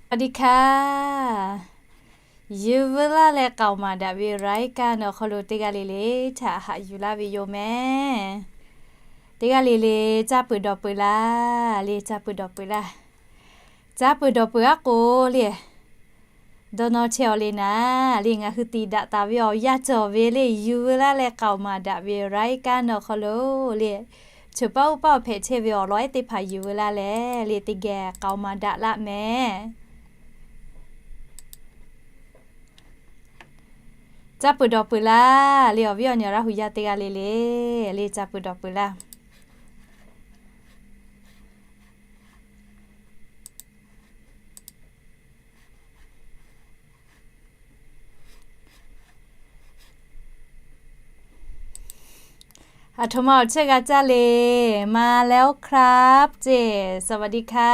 สวัสดีค่ะ Yuˬ veu laˇ leh k'aoˍ maˍ daꞈ ve รายการ awˬ hk'aw lo teˇ g'aˇ le le htaꞈ haꞈ yuˬ laˇ ve yoˬ mehˍ. Teˇ g'aˇ le le caˇ peuˬ dawˬ peuˬ laˇ le, caˇ peuˬ dawˬ peuˬ laˇ. Caˇ peuˬ dawˬ peuˬ aˉ k'o le, dawˇ nawˇ chehˇ-aw le naˍ le, ngaˬ hui tiꞈ daꞈ taˍ ve awˬ yanˇ cawˬ ve le, Yuˬ veu laˇ leh k'aoˍ maˍ daꞈ ve รายการ awˬ hk'aw lo le, choˬ paˆ uˉ paˆ awˬ hpehꞈ chehˇ ve awˬ lawn ehˉ teˇ hpaˍ yuˬ veu laˇ leh le, teˇ geh k'aoˍ maˍ daꞈ laˇ mehˍ. Caˇ peuˬ dawˬ peuˬ laˇ le, awˬ viˉ awˬ nyi Laˇ huˍ yaˇ teˇ g'aˇ le le, le caˇ peuˬ dawˬ peuˬ laˇ. Aˬ htoꞈ ma awˬ chehˇ g'a caˇ le, มาแล้วครับ ceˇ, สวัสดีค่ะ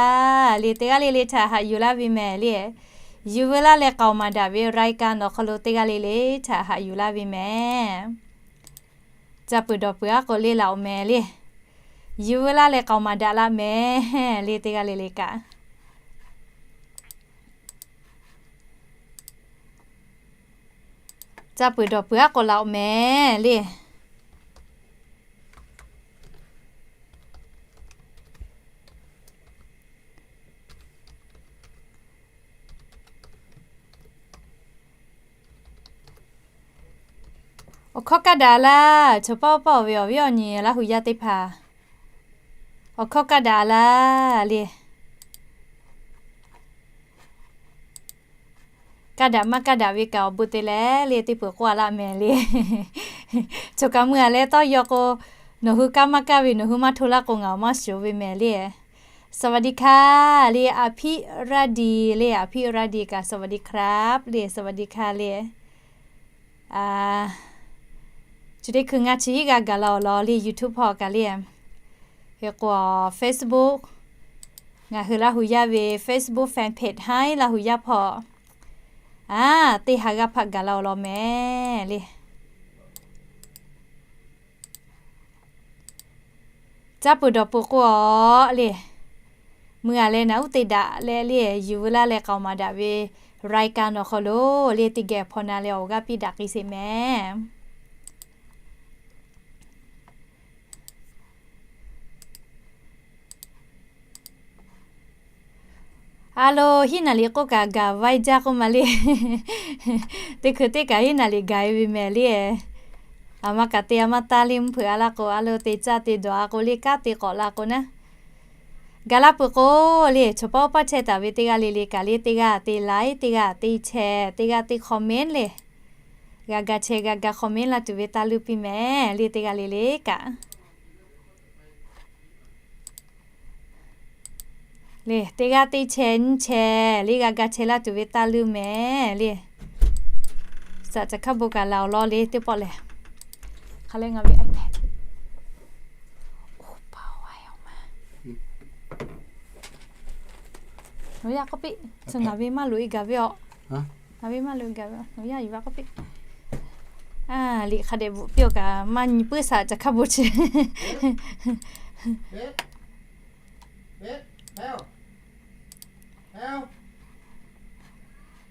le teˇ g'aˇ le le htaꞈ haꞈ yuˬ laˇ ve mehˍ le. Yuˬ veu laˇ leh k'aoˍ maˍ daꞈ ve รายการ awˬ hk'aw lo teˇ g'aˇ le le htaꞈ haꞈ yuˬ laˇ ve mehˍ. Caˇ peuˬ dawˬ peuˬ aˉ k'o le laˬ-oˬ mehˍ le. Yuˬ veu laˇ leh k'aoˍ maˍ daꞈ laˇ mehˍ le, teˇ g'aˇ le le kaꞈ. Caˇ peuˬ dawˬ peuˬ aˉ k'o laˬ-oˬ mehˍ le. Awˬ hkawˇ kaˇ daꞈ laˇ, choˬ paˆ uˉ paˆ ve awˬ viˉ awˬ nyi Laˇ huˍ yaˇ teˇ hpaˍ. Awˬ hkawˇ kaˇ daꞈ laˇ le. Kaˇ daꞈ maˇ kaˇ daꞈ ve kaꞈ awˬ bon te leh le, teˇ peuˬ k'oˆ-a laˇ mehˍ le. Choˬ kaꞈ mui-a leh tawˇ yaw k'o, nawˬ hui kaˇ maˇ kaˇ ve, nawˬ hui maˇ hto laˇ k'o ngaˬ awˬ maˇ shoˍ ve mehˍ le. สวัสดีค่ะ le, อภิรดี le, อภิรดี kaꞈ สวัสดีครับ le, สวัสดีค่ะ le. Chi teˇ hkui ngaˇ chi hiˉ g'a gaˬ la awˬ lawn le, YouTube hpawˇ kaꞈ le. Hk'e k'o Facebook, ngaˬ hui Laˇ huˍ yaˇ ve Facebook fan page Haiˉ Laˇ huˍ yaˇ hpawˇ, a, teˇ ha g'aˇ hpaˆ gaˬ la awˬ lawn mehˍ le. Caˇ peuˬ dawˬ peuˬ k'o-a le, mui-a leh naꞈ uˉ te daꞈ leh le, yuˬ veu laˇ leh k'aoˍ maˍ daꞈ ve รายการ awˬ hk'aw lo le, teˇ geh hpaw na leh awˬ g'aˇ piˇ daꞈ k'ai sheˍ mehˍ. A lo, hiˉ naˍ liꞈ k'oˆ kaꞈ gaˬ vaiˇ jaˇ k'oˆ ma le. Teˇ hkui teˇ kaꞈ hiˉ naˍ liꞈ gaˬ-e ve mehˍ le. A ma kaꞈ te a maˇ taˇ le, mvuhˇ hpeuꞈ a laˇ k'o, a lo te caˇ te dawˬ a k'o le, kanˉ te k'awꞈ la k'o naˉ. Gaˬ la peuˬ k'o le, choˬ paˆ uˉ paˆ chehˇ taˍ ve teˇ g'aˇ le le kaꞈ le, teˇ g'aˇ te like, teˇ g'aˇ te share, teˇ g'aˇ te comment le. G'a ga share g'a ga comment laˇ tuˬ ve taˇ luˇ piˇ mehˍ le, teˇ g'aˇ le le kaꞈ. Le, teˇ g'aˇ teˇ chehˇ nyiˇ chehˇ le, g'a ga chehˇ laˇ tuˬ ve taˇ luˇ mehˍ le. Saꞈ caˬ hkaˇ bon kaꞈ laˬ awˬ lawn le teˇ pawˆ lehˬ. Hk'a leh ngaˬ ve iPad. Oˇ pa wa yoˬ ma. Nawˬ yaˇ k'oˆ piˇ, chi ngaˬ ve maˇ loꞈ-e gaˬ ve aˬ. Ngaˬ ve maˇ loꞈ-e gaˬ ve, nawˬ yaˇ yuˬ ve k'oˆ piˇ. A, liꞈ hk'a dehꞈ bvuhꞈ piˇ-oˬ kaꞈ maˇ nyi puiˉ saꞈ caˬ hkaˇ bon chi.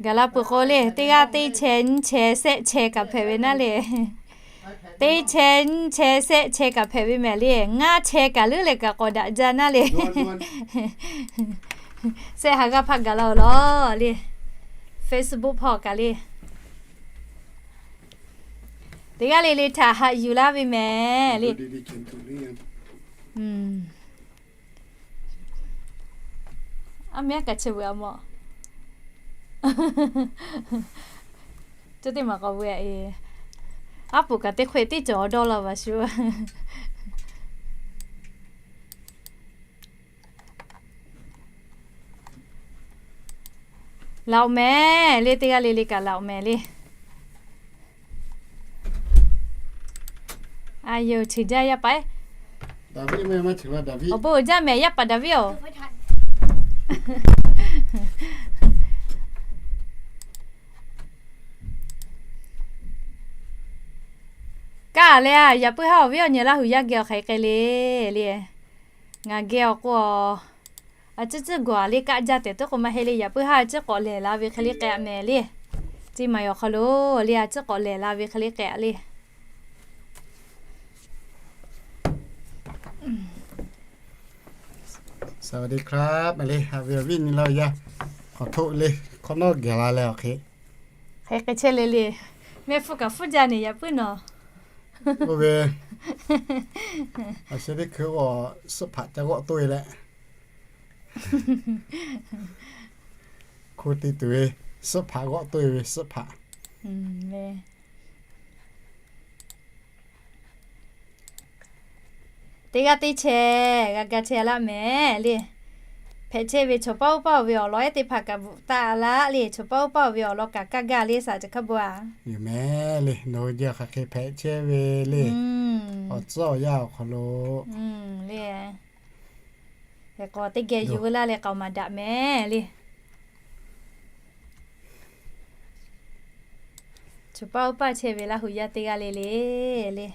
Gaˬ la peuˬ k'o le, teˇ g'aˇ teˇ chehˇ nyiˇ chehˇ shehˆ chehˇ kaꞈ hpehꞈ ve naˉ le. Teˇ chehˇ nyiˇ chehˇ shehˆ chehˇ kaꞈ hpehꞈ ve mehˍ le. Ngaˇ chehˇ kaꞈ leuˉ leh kaꞈ k'awꞈ daꞈ jaˇ naˉ le. Shehˆ ha g'aˇ hpaˆ gaˬ la awˬ lawn le. Facebook hpawˇ kaꞈ le. Teˇ g'aˇ le le htaꞈ haꞈ yuˬ laˇ ve mehˍ le. Aˉ mehˉ kaꞈ chehˇ veuꞈ a mawˬ. Cawˇ teˇ maˬ k'awꞈ veuꞈ-e. Aˉ poꞈ kaꞈ teˇ hk'e teˇ cawˬ dawˇ la vaˬ shuˍ. Laˬ-oˬ mehˍ le, teˇ g'aˇ le le kaꞈ laˬ-oˬ mehˍ le. A yoˬ, cheuˬ jaˇ yaˇ paˍ. Awˬ bon uiˍ jaˇ mehˍ, yaˇ paˍ Daˍviˆ-oˬ. Kaˇ leh a, yaꞈ puiˉ haˉ awˬ viˉ awˬ nyi Laˇ huˍ yaˇ geh awˬ hk'aˬ hk'e le le. Ngaˬ geh awˬ k'o, A ciˉ ciˉ gawˬ le kaˆ jaˇ tehꞈ teˇ k'o maˇ heˆ le. Yaꞈ puiˉ haˉ a ciˉ k'awꞈ lehˬ la ve hk'e le k'ai mehˍ le. Ceˇ maˍ awˬ hk'aw lo le a ciˉ k'awꞈ lehˬ la ve hk'e le k'ai le. สวัสดีครับ le, a ve awˬ viˉ nyi la yaˇ, k'awꞈ htoˆ le, hk'awꞈ nawˉ gaˬ la leh awˬ hk'e. Hk'e hk'e chehˇ le le. Mehˆ hpfuhˇ kaꞈ hpfuhˇ jaˇ ne yaꞈ puiˉ nawˬ. Oˇ ve, a sheh teˇ hkui a suhˆ hpaꞈ ca g'awˆ toˆ e leh, hko te tuˬ ve suhˆ hpaꞈ g'awˆ toˆ e ve suhˆ hpaꞈ. Teˇ g'aˇ teˇ chehˇ g'a ga chehˇ laˇ mehˍ le. Hpehꞈ chehˇ ve chaw paˉ oˇ paˇ oˬ ve awˬ lawn ehˉ teˇ hpaˍ kaꞈ bvuhꞈ taˆ laˇ le. Chaw paˉ oˇ paˇ oˬ ve awˬ lawn kaꞈ kaˇ gaˇ le, saˍ ca hkaˇ bon a. Yoˬ mehˍ le, nawˬ hui jaˇ hk'aˬ hk'e hpehꞈ chehˇ ve le. Awˬ tcuhˉ awˬ yanˇ awˬ hk'aw lo le, hk'e k'o teˇ geh yuˬ veu laˇ leh k'aoˍ maˍ daꞈ mehˍ le. Chaw paˉ oˇ paˇ chehˇ ve Laˇ hu yaˇ teˇ g'aˇ le le le.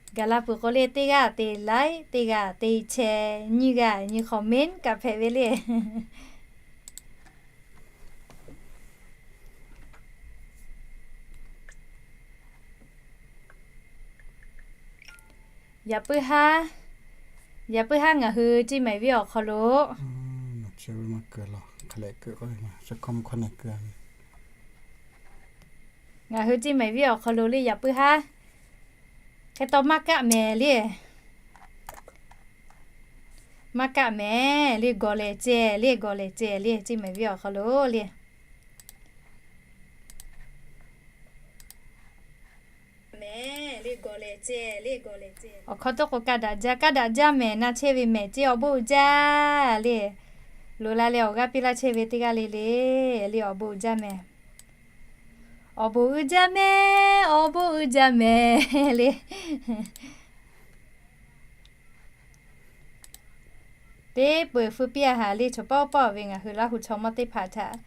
Gaˬ la peuˬ k'o le, teˇ g'aˇ te like, teˇ g'aˇ te share, nyiˇ g'aˇ nyi comment kaꞈ hpehꞈ ve le. Yaꞈ puiˉ haˉ, yaꞈ puiˉ haˉ ngaˬ hui Ceˇ mehˍ viˉ awˬ hk'aw lo, ngaˬ hui Ceˇ mehˍ viˉ awˬ hk'aw lo le yaꞈ puiˉ haˉ hk'e taw maˇ kaˆ mehˍ le. Maˇ kaˆ mehˍ le, gawˬ lehˬ ceh le, gawˬ lehˬ ceh le, Ceˇ mehˍ viˉ awˬ hk'aw lo le. Awˬ hkawˇ teˇ k'o kaˇ daꞈ jaˇ, kaˇ daꞈ jaˇ mehˍ, na chehˇ ve mehˍ ceˇ, awˬ bon uiˍ jaˇ le. Loꞈ la leh awˬ g'aˇ piˇ laˇ chehˇ ve teˇ g'aˇ le le, le awˬ bon uiˍ jaˇ mehˍ. Awˬ bon uiˍ jaˇ mehˍ, awˬ bon uiˍ jaˇ mehˍ le. Teˇ peuˬ feu piˇ a haˍ le, chaw paˉ oˇ paˇ oˬ ve ngaˬ hui Laˇ hu chaw mawˇ teˇ hpaˍ htaꞈ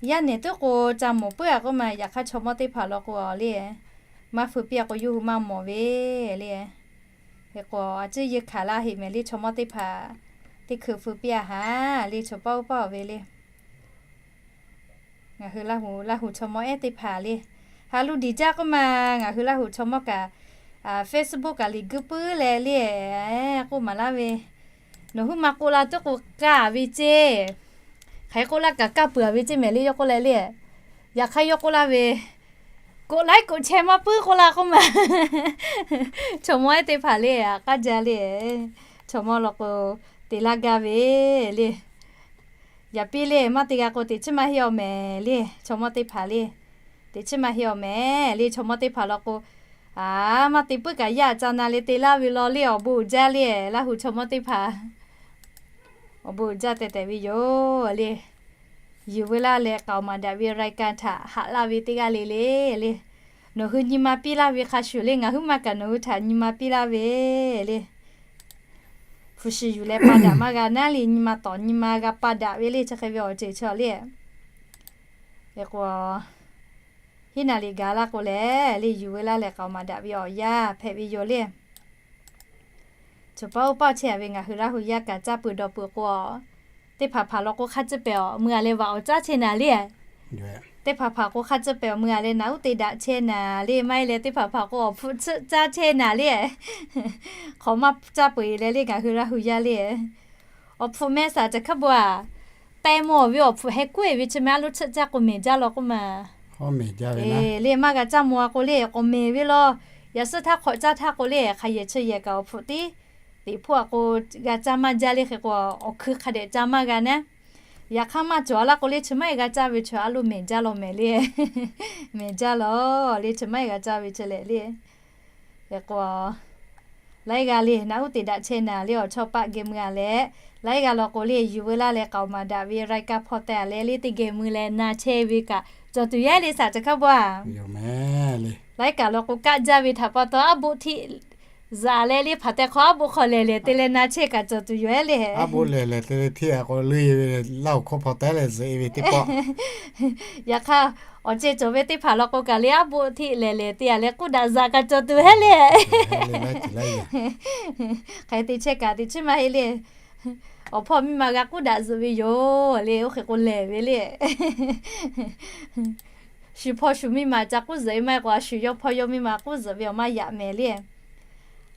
yaˇ nehˬ teˇ k'o ca mawˬ puiˉ a k'oˆ ma, yaꞈ hk'aˇ chaw mawˇ teˇ hpaˍ law k'o le, maˇ feu piˇ a k'o yawˇ hui maˇ mawˬ ve le. Hk'e k'o a ciˉ yeˇ hkanˍ laˇ heꞈ mehˍ le, chaw mawˇ teˇ hpaˍ teˇ hkui feu piˇ a haˍ le, chaw paˉ oˇ paˇ oˬ ve le. Ngaˬ hui Laˇ hu, Laˇ hu chaw mawˇ ehˉ teˇ hpaˍ le, ha lu diˬ jaˇ k'oˆ ma, ngaˬ hui Laˇ hu chaw mawˇ kaꞈ, Facebook kaꞈ liꞈ guiˇ puiˉ leh le, k'oˆ maˍ laˇ ve, nawˬ huiˉ ma k'oˆ la teˇ k'o kaˇ ve ceˇ, hk'aˬ hk'e k'oˆ laˇ kaꞈ kaˇ peuˬ ve ceˇ mehˍ le, yawˇ k'oˆ leh le. Yaꞈ hk'aˇ yawˇ k'oˆ laˇ ve, กดไลค์ กดแชร์ maˇ puiˉ k'oˆ la k'oˆ ma. Chaw mawˇ ehˉ teˇ hpaˍ le a k'aˉ jaˇ le, chaw mawˇ law k'o te laˇ gaˇ ve le. Yaꞈ piˇ le, maˇ te g'a k'o teꞈ chiˉ maˇ heˆ awˬ mehˍ le, chaw mawˇ teˇ hpaˍ le. Teꞈ chiˉ maˇ heˆ awˬ mehˍ le, chaw mawˇ teˇ hpaˍ law k'o, a, maˇ te puiˉ kaꞈ yaˇ ca na le te laˇ ve law le, awˬ bon uiˍ jaˇ le, Laˇ hu chaw mawˇ teˇ hpaˍ awˬ bon uiˍ jaˇ tehꞈ tehꞈ ve yoˬ le. Yuˬ veu laˇ leh k'aoˍ maˍ daꞈ ve รายการ htaꞈ haꞈ laˇ ve teˇ g'aˇ le le le. Nawˬ hui nyi ma piˇ laˇ ve hk'a shuˍ le, ngaˬ huiˉ ma kaꞈ nawˬ hui htaꞈ nyi ma piˇ laˇ ve le. Hpu shi yuˬ leh pa daꞈ maˇ g'a naˉ le, nyi ma tawˍ nyi ma g'a pa daꞈ ve le, chi hk'e ve awˬ ceuˬ chi le. Hk'e k'o, hiˉ naˍ liꞈ gaˬ laˇ k'o lehˬ le, yuˬ veu laˇ leh k'aoˍ maˍ daꞈ ve awˬ yanˇ hpehꞈ ve yoˬ le. Chaw paˉ oˇ paˇ chehˇ a ve ngaˬ hui Laˇ hu yaˇ kaꞈ caˇ peuˬ dawˬ peuˬ k'o, teˇ hpaˍ hpaˍ law k'o hk'a ciˇ pehˍ awˬ meuˇ a leh vaꞈ awˬ caˉ chehˇ naˍ le. Teˇ hpaˍ hpaˍ k'o hk'a ciˇ pehˍ awˬ meuˇ a leh naꞈ uˉ te daꞈ chehˇ naˍ le, maˇ heˆ leh teˇ hpaˍ hpaˍ k'o awˬ hpfuhˇ tsuhˆ caˇ chehˇ naˍ le. Hk'awꞈ maˇ caˇ peuˬ e leh le ngaˬ hui Laˇ hu yaˇ le. Awˬ hpfuhˇ mehˆ saˍ ca hk'aˉ bon a, teh mawˬ ve awˬ hpfuhˇ heh kuˉ e ve chi mehˍ a loˉ tsuhˆ caˇ k'o mehˍ jaˇ law k'oˆ ma. Le maˇ g'a caˇ mawˬ a k'o le k'awꞈ mehˍ ve law. Yaꞈ suhˉ htaˇ hk'awꞈ caˇ htaˇ k'o le hk'a yehˬ chi yehˬ kaꞈ awˬ hpfuhˇ tiˉ teꞈ hpuˇ a k'o g'a caˇ maˇ jaˇ le. Hk'e k'o awˬ hkui hk'a dehꞈ caˇ maˇ g'a naˉ. Yaꞈ hk'aˇ maˇ cawˬ a laˇ k'o le chi maˇ heˆ g'a caˇ ve chi a loˉ mehˍ jaˇ law mehˍ le. Mehˍ jaˇ law le chi maˇ heˆ g'a caˇ ve chi lehˬ le. Hk'e k'o laiˉ g'aˇ le naꞈ uˉ te daꞈ chehˇ naˍ le awˬ chawˇ paˆ geh mui a leh, laiˉ g'aˇ law k'o le yuˬ veu laˇ leh k'aoˍ maˍ daꞈ ve รายการ hpawˇ teh a leh le teˇ geh mui leh na chehˇ ve kaꞈ cawˬ tuˬ yaˇ le saˍ ca hk'aˉ bon a. Laiˉ kaꞈ law k'o kaˆ jaˇ ve htaꞈ pa taw aˉ boˆ htiˆ Zuhꞈ leh le hpaˍ teh hk'aw aˉ bo hk'aw lehˬ lehˬ te leh na chehˇ kaꞈ cawˬ tuˬ yoˬ ehˉ le. Aˉ bo lehˬ lehˬ te leh hteˇ a k'o leuˆ e ve Laˇ huˍ hkawˇ hpaw teh leh zuhꞈ e ve teˇ pawˆ. Yaꞈ hk'aˇ, awˬ ceh cawˬ ve teˇ hpaˍ law k'o kaꞈ le aˉ bo hteˇ lehˬ lehˬ te a leh k'oˆ daꞈ zuhꞈ kaꞈ cawˬ tuˬ ehˉ le. Hk'e te chehˇ kaꞈ teꞈ chiˉ maˇ heˆ le. Awˬ hpawˇ miˇ ma g'a k'oˆ daꞈ zuhꞈ ve yoˬ le, oˇ hk'e k'o lehˬ ve le. Shu hpawˇ shu miˇ ma ca k'oˆ zuhꞈ ve maˇ heˆ k'o, a shu yawˇ hpawˇ yawˇ miˇ ma k'oˆ zuhꞈ ve awˬ maˇ yaꞈ mehˍ le.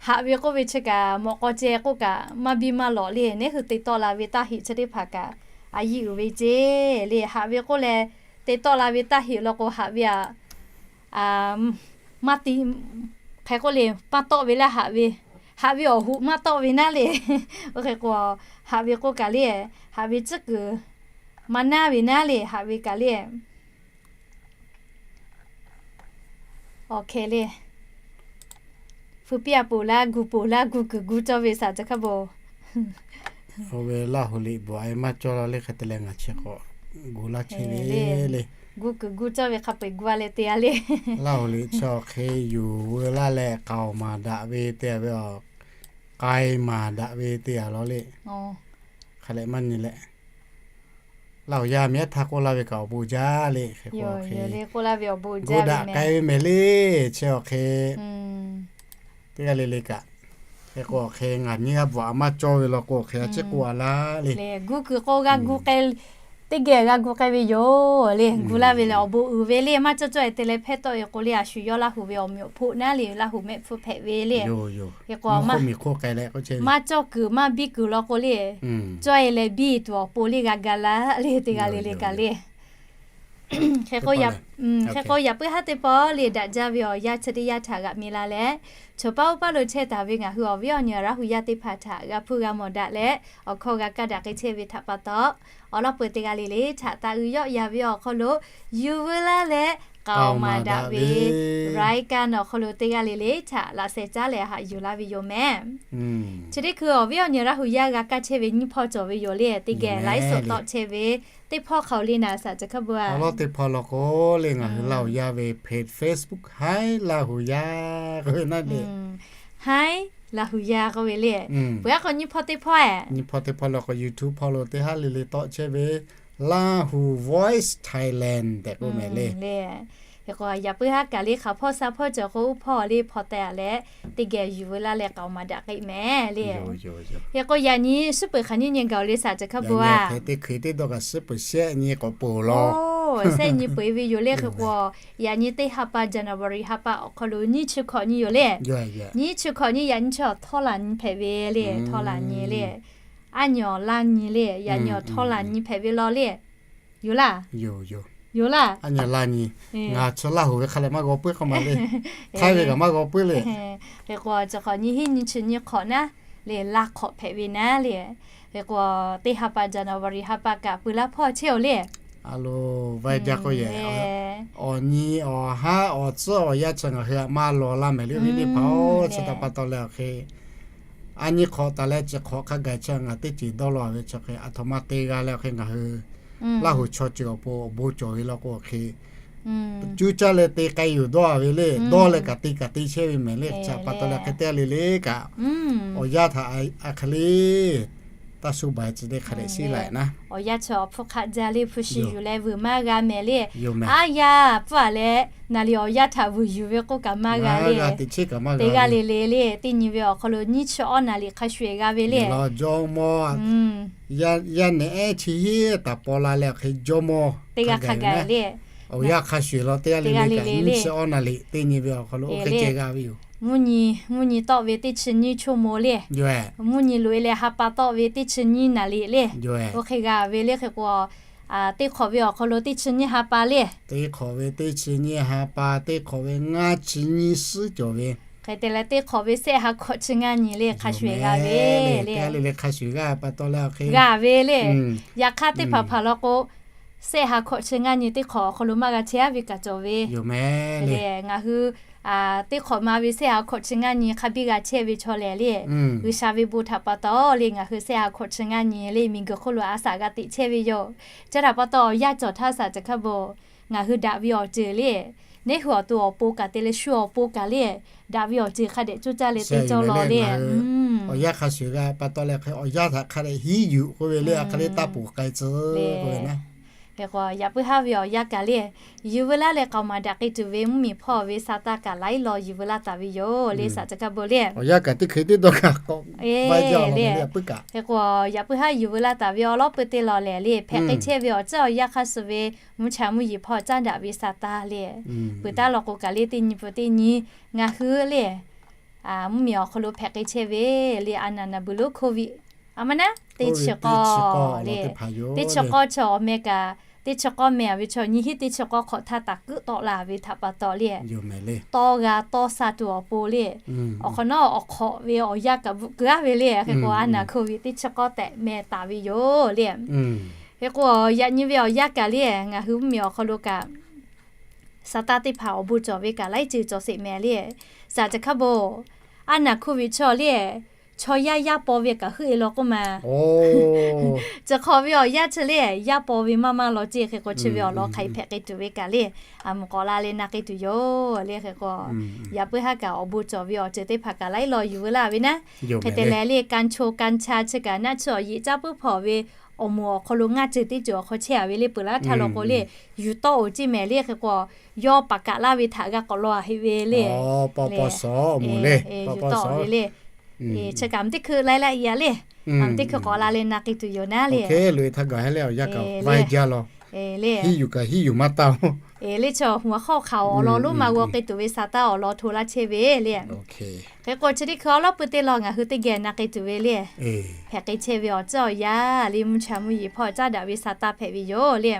Haꞈ ve k'oˆ ve chi kaꞈ mawꞈ k'aw ceh k'oˆ kaꞈ maˇ biˇ maˇ lawꞈ le. Neˉ hui te tawˆ la ve taˇ heꞈ chi teˇ hpaˍ kaꞈ a yiˇ uiˍ ve ceˇ le. Haꞈ ve k'oˆ leh te tawˆ la ve taˇ heꞈ law k'o haꞈ ve a, maˇ te, hk'e k'oˆ le, maˇ tawˆ ve laˇ haꞈ ve, haꞈ ve awˬ hoꞈ maˇ tawˆ ve naˉ le. Oˇ hk'e k'o, haꞈ ve k'oˆ kaꞈ le, haꞈ ve tcuhˉ kuiˬ maˇ naˉ ve naˉ le, haꞈ ve kaꞈ le. Awˬ hk'e le, hpu piˇ a poˬ laˇ gu poˬ laˇ gu kuiˬ gu cawˇ ve saˍ ca hk'a bo. Oˇ ve Laˇ huˍ liꞈ bvuhꞈ a e maˇ cawˇ law le hk'e te leh ngaˬ chi k'awꞈ gu laˇ chehˇ ve le. Gu kuiˬ gu cawˇ ve hk'a peu eˬ gu a leh te a le. Laˇ huˍ liꞈ chi awˬ hk'e yuˬ veu laˇ leh k'aoˍ maˍ daꞈ ve te a ve a, k'ai maˍ daꞈ ve te a law le. Hk'a leh maˇ nyi leh, Laˇ huˍ yaˇ miˬ yaˇ htaˇ k'oˆ laˇ ve kaꞈ awˬ bon jaˇ le. Hk'e k'o, gu daꞈ k'ai ve mehˍ le. Chi awˬ hk'e teˇ g'aˇ le le kaꞈ, hk'e k'o awˬ hk'e ngaˬ nyiˇ g'aˇ bvuhꞈ a maˇ cawˇ ve law k'o awˬ hk'e a ciˉ k'oˆ a laˇ le. Gu kuiˬ k'o g'a gu k'ai, teˇ geh g'a gu k'ai ve yoˬ le. Gu laˇ ve lehˬ awˬ bon uiˍ ve le. Maˇ cawˇ cawˇ e te leh hpehˇ tawˆ e k'o le, a shu yawˇ Laˇ huˍ ve awˬ meꞈ awˬ hpoˆ naˉ le, Laˇ huˍ mehˆ hpfuhˇ hpehꞈ ve le. Hk'e k'o maˇ cawˇ kuiˬ maˇ biˇ kuiˬ law k'o le, cawˇ e leh biˇ tuˬ awˬ pon le g'a ga laˇ le teˇ g'aˇ le le kaꞈ le. Hk'e k'o, yaꞈ puiˉ haˉ teˇ pawˆ le daꞈ jaˇ ve awˬ yanˇ chi teˇ yanˇ htaꞈ g'aꞈ mi la leh, chaw paˉ oˇ paˉ lo chehˇ taˍ ve ngaˬ hui awˬ viˉ awˬ nyi Laˇ huˍ yaˇ teˇ hpaˍ htaꞈ g'a hpuˇ g'a mawˬ daꞈ leh awˬ hkawˇ g'a kaˇ daꞈ k'ai chehˇ ve htaꞈ pa taw, awˬ lawn peu teˇ g'aˇ le le htaꞈ taˇ g'uiˬ yawˆ yan ve awˬ hk'aw lo yuˬ veu laˇ leh k'aoˍ maˍ daꞈ ve รายการ awˬ hk'aw lo teˇ g'aˇ le le htaꞈ laꞈ sheh caˉ leh haꞈ yuˬ laˇ ve yoˬ mehˍ. Chi teˇ hkui awˬ viˉ awˬ nyi Laˇ huˍ yaˇ g'a kaˇ chehˇ ve nyiˇ hpawˇ cawˬ ve yoˬ le. Teˇ geh laiˉ soꞈ tawˆ chehˇ ve teˇ hpawˇ hk'aˬ le naˍ saˍ ca hk'a bu a. Awˬ lawn teˇ hpawˇ law k'o le ngaˬ hui Laˇ huˍ yaˇ ve page Facebook Haiˉ Laˇ huˍ yaˇ k'oˆ ve naˉ le. Haiˉ Laˇ huˍ yaˇ k'oˆ ve le. Peuˬ aˉ k'o nyiˇ hpawˇ teˇ hpawˇ e, nyiˇ hpawˇ teˇ hpawˇ law k'o YouTube hpawˇ lo teˇ haˉ le le tawˆ chehˇ ve Laˇ huˍ Voice Thailand tehꞈ k'oˆ mehˍ le. Hk'e k'o yaꞈ puiˉ haˉ kaꞈ le hk'aˬ hpawˇ sha hpawˇ cawˬ k'o uˉ hpawˇ le hpawˇ teh a leh teˇ geh yuˬ veu laˇ leh k'aoˍ maˍ daꞈ k'ai mehˍ le. Hk'e k'o yaꞈ nyi suhˉ peuˬ hk'aˬ nyiˇ nyi gaˬ le saˍ ca hk'a bu a. Teˇ hkui teˇ dawˇ kaꞈ suhˉ peuˬ shehˆ nyi k'awꞈ poˬ law. Shehˆ nyi peu eˬ ve yoˬ le. Hk'e k'o yaꞈ nyi teˇ ha pa January ha pa awˬ hk'aw lo nyiˇ chi hkawꞈ nyi yoˬ le. Nyiˇ chi hkawꞈ nyi yaꞈ nyi chi awˬ htawˇ laˬ nyi hpehꞈ ve le. Htawˇ laˬ nyi le. Aˉ nyi awˬ laˇ nyi le. Yaꞈ nyi awˬ htawˇ laˬ nyi hpehꞈ ve law le. Yoˬ laˇ. Yoˬ laˇ. Aˉ nyi laˇ nyi. Ngaˬ chi Laˇ huˍ ve hk'a leh maˇ g'aw puiˉ k'oˆ ma le. Htaiˇ ve kaꞈ maˇ g'aw puiˉ le. Hk'e k'o chi hk'awꞈ nyi hiˉ nyi chi nyi hk'awꞈ naˉ le laˇ hk'awꞈ hpehꞈ ve naˉ le. Hk'e k'o teˇ ha pa January ha pa kaꞈ pui laˇ hpawˇ chehˇ oˬ le. A lo, vaiˇ jaˇ k'oˆ yehˬ. Awˬ nyi awˬ haˉ awˬ tcuhˉ awˬ yanˇ chi ngaˬ hui aꞈ maˇ law laˇ mehˍ le. Viˉ teˇ hpaˍ-oˬ, chi htaꞈ pa taw leh awˬ hk'e a nyi hk'awꞈ taˍ leh chi hk'awꞈ hk'a gaˬ chi ngaˬ teˇ ceuˬ dawˇ law ve chi hk'e aˬ htoꞈ ma te g'a leh awˬ hk'e ngaˬ hui Laˇ huˍ chaw ceuˬ awˬ pon awˬ bon cawˬ ve law k'o awˬ hk'e cuˇ caˇ leh te k'ai yuˬ dawˇ a ve le. Dawˇ leh kaꞈ te kaꞈ te chehˇ ve mehˍ le. Chi htaꞈ pa taw leh hk'e te le le kaꞈ awˬ yanˇ htaꞈ a hk'e le taˇ shu baˬ tcuh te hk'a dehꞈ shiˉ laˬ naˉ. Awˬ yanˇ chi awˬ hpfuhˇ hk'aˆ jaˇ le hpu shi yuˬ leh vuiˬ maˇ g'a mehˍ le. Aˉ yaˇ pfuhˇ a leh naˍ liꞈ awˬ yanˇ htaꞈ vuiˬ yuˬ ve k'oˆ kaꞈ maˇ g'a le. Teˇ g'aˇ le le le teˇ nyi ve awˬ hk'aw lo nyiˇ chi awˇ naˍ liꞈ hk'a shuˍ eˬ g'a ve le. Jawˇmawˇ yaˇ nehˬ ehˉ chi hiˉ taˍ paw la leh awˬ hk'e jawˇmawˇ teˇ g'aˇ hk'a gaˬ le. Awˬ yanˇ hk'a shuˍ eˬ law teˇ g'aˇ le le kaꞈ nyiˇ chi awˇ naˍ liꞈ teˇ nyi ve awˬ hk'aw lo oˇ hk'e ceh g'a ve yoˬ. Mvuhˇ nyi, mvuhˇ nyi tawˆ ve teˇ chi nyiˇ chaw mawˇ le. Mvuhˇ nyi loꞈ e leh ha pa tawˆ ve teˇ chi nyiˇ naˍ liꞈ le. Oˇ hk'e g'a ve le. Hk'e k'o teˇ hk'awꞈ ve awˬ hk'aw lo teˇ chi nyiˇ ha pa le. Teˇ hk'awꞈ ve teˇ chi nyiˇ ha pa, teˇ hk'awꞈ ve ngaˇ chi nyiˇ suhˉ cawˬ ve. Hk'e te leh teˇ hk'awꞈ ve shehˆ ha hkawꞈ chi ngaˇ nyi le hk'a shuˍ eˬ g'a ve le. Teˇ g'aˇ le le hk'a shuˍ eˬ g'a pa taw leh awˬ hk'e g'a ve le. Yaꞈ hk'aˇ teˇ hpaˍ hpaˍ law k'o shehˆ ha hkawꞈ chi ngaˇ nyi teˇ hk'awꞈ awˬ hk'aw lo maˇ g'a chehˇ a ve kaꞈ cawˬ ve. Yoˬ mehˍ le. Ngaˬ hui teˇ hk'awꞈ ma ve shehˆ ha hkawꞈ chi ngaˇ nyi hk'a biˇ g'a chehˇ ve chaw lehˬ le, G'uiˬsha ve bon htaꞈ pa taw le ngaˬ hui shehˆ ha hkawꞈ chi ngaˇ nyi le miˬguiˬ hk'oˆ lo a shaꞈ g'a teꞈ chehˇ ve yoˬ. Chi htaꞈ pa taw awˬ yanˇ cawˬ htaˇ shaˍ caˬ hk'a bvuhꞈ ngaˬ hui daꞈ ve awˬ ceuˬ le Neˇ hui awˬ to awˬ pon kaꞈ te leh shu awˬ pon kaꞈ le, daꞈ ve awˬ ceuˬ hk'a dehꞈ coˇ caˇ leh te cawˇ lawˬ le. Awˬ yanˇ hk'a shuˍ g'a pa taw leh hk'e awˬ yanˇ htaꞈ hk'a dehꞈ hiˉ yuˬ k'oˆ ve le, a hk'e le taˇ poˬ k'ai tcuh k'oˆ ve naˉ. Hk'e k'o yaꞈ puiˉ haˉ ve awˬ yanˇ kaꞈ le, yuˬ veu laˇ leh k'aoˍ maˍ daꞈ k'ai tuˬ ve mvuhˇmiˬ hpawˇ ve sa taˇ kaꞈ laiˉ law yuˬ veu laˇ taˍ ve yoˬ le, saˍ ca hkaˇ bon le. Awˬ yanˇ kaꞈ teˇ hk'e teˇ dawˇ kaꞈ k'awꞈ le. Hk'e k'o yaꞈ puiˉ haˉ yuˬ veu laˇ taˍ ve awˬ lawn peu te lawˬ lehˬ le, hpehꞈ k'ai chehˇ ve awˬ ceuˬ awˬ yanˇ hk'a shuˍ ve mvuhˇ cha mvuhˇ yeˬ hpawˇ caˉ daꞈ ve sa taˇ le, peuˬ taˉ law k'o kaꞈ le teˇ nyi peuˬ teˇ nyi ngaˬ hui le mvuhˇmiˬ awˬ hk'aw lo hpehꞈ k'ai chehˇ ve le, a naˍ naˍ buˬ lonˉ COVID a ma naˉ teˇ chi k'awˇ le, teˇ chi k'awˇ chi awˬ meh kaꞈ, teˇ chi k'awˇ meh a ve chaw nyiˇ hinˉ teˇ chi k'awˇ hk'awꞈ htaˇ taˍ kuiˉ tawˆ la ve htaꞈ pa taw le, tawˇ g'a tawˇ sha tuˬ awˬ pon le, awˬ hk'awꞈ nawˉ awˬ hk'awꞈ ve awˬ yanˇ kaꞈ bvuhꞈ keu aˉ ve le. Hk'e k'o a naˍ COVID teˇ chi k'awˇ tehꞈ meh taˍ ve yoˬ le. Hk'e k'o yaꞈ nyi ve awˬ yanˇ kaꞈ le, ngaˬ hui mvuhˇmiˬ awˬ hk'aw lo kaꞈ sa taˇ teˇ hpaˍ awˬ bon cawˬ ve kaꞈ laiˉ ceuˬ cawˬ sheˍ mehˍ le. Saˍ ca hkaˇ bon, a naˍ COVID chaw le, chaw yaˇ yaˇ paw ve kaꞈ heuˆ e law k'oˆ ma. Chi hk'awꞈ ve awˬ yanˇ chi le, yaˇ paw ve maˇ maˇ law ceˇ. Hk'e k'o chi ve awˬ lawn hk'aˬ hk'e hpehꞈ k'ai tuˬ ve kaꞈ le, a mvuhˇ k'awꞈ la leh na k'ai tuˬ yoˬ le. Hk'e k'o yaꞈ puiˉ haˉ kaꞈ awˬ bon cawˬ ve awˬ ceuˬ teˇ hpaˍ kaꞈ laiˉ law yuˬ veu laˇ ve naˉ. Hk'e te leh le kanˇ cho kanˇ cha chi kaꞈ naˆ chi awˬ yeꞈ caˇ puiˉ hpawˇ ve awˬ moˍ awˬ hk'aw lo ngaˇ ceuˬ teˇ ceuˬ awˬ hk'aw chehˇ a ve le, peuˬ laˇ htaˇ law k'o le, yuˬ tawˆ oˬ ceˇ mehˍ le. Hk'e k'o yawˇ paˍ kaꞈ laˇ ve htaꞈ g'a k'awꞈ law a heˆ ve le. Yuˬ tawˆ ve le. Chi kaꞈ teˇ hkui laiˉ laiˉ i a le, teˇ hkui k'awꞈ la leh na k'ai tuˬ yoˬ naˉ le. Awˬ le, le chaw hu a hk'aw hk'aˬ awˬ lawn lonˉ ma g'aw k'ai tuˬ ve sa taˇ awˬ lawn hto laˇ chehˇ ve le. Hk'e k'o chi teˇ hkui awˉ lawˉ peu te law ngaˬ hui teˇ geh na k'ai tuˬ ve le. Hpehꞈ k'ai chehˇ ve awˬ ceuˬ awˬ yanˇ le mvuhˇ cha mvuhˇ yeˬ hpawˇ caˉ daꞈ ve sa taˇ hpehꞈ ve yoˬ le.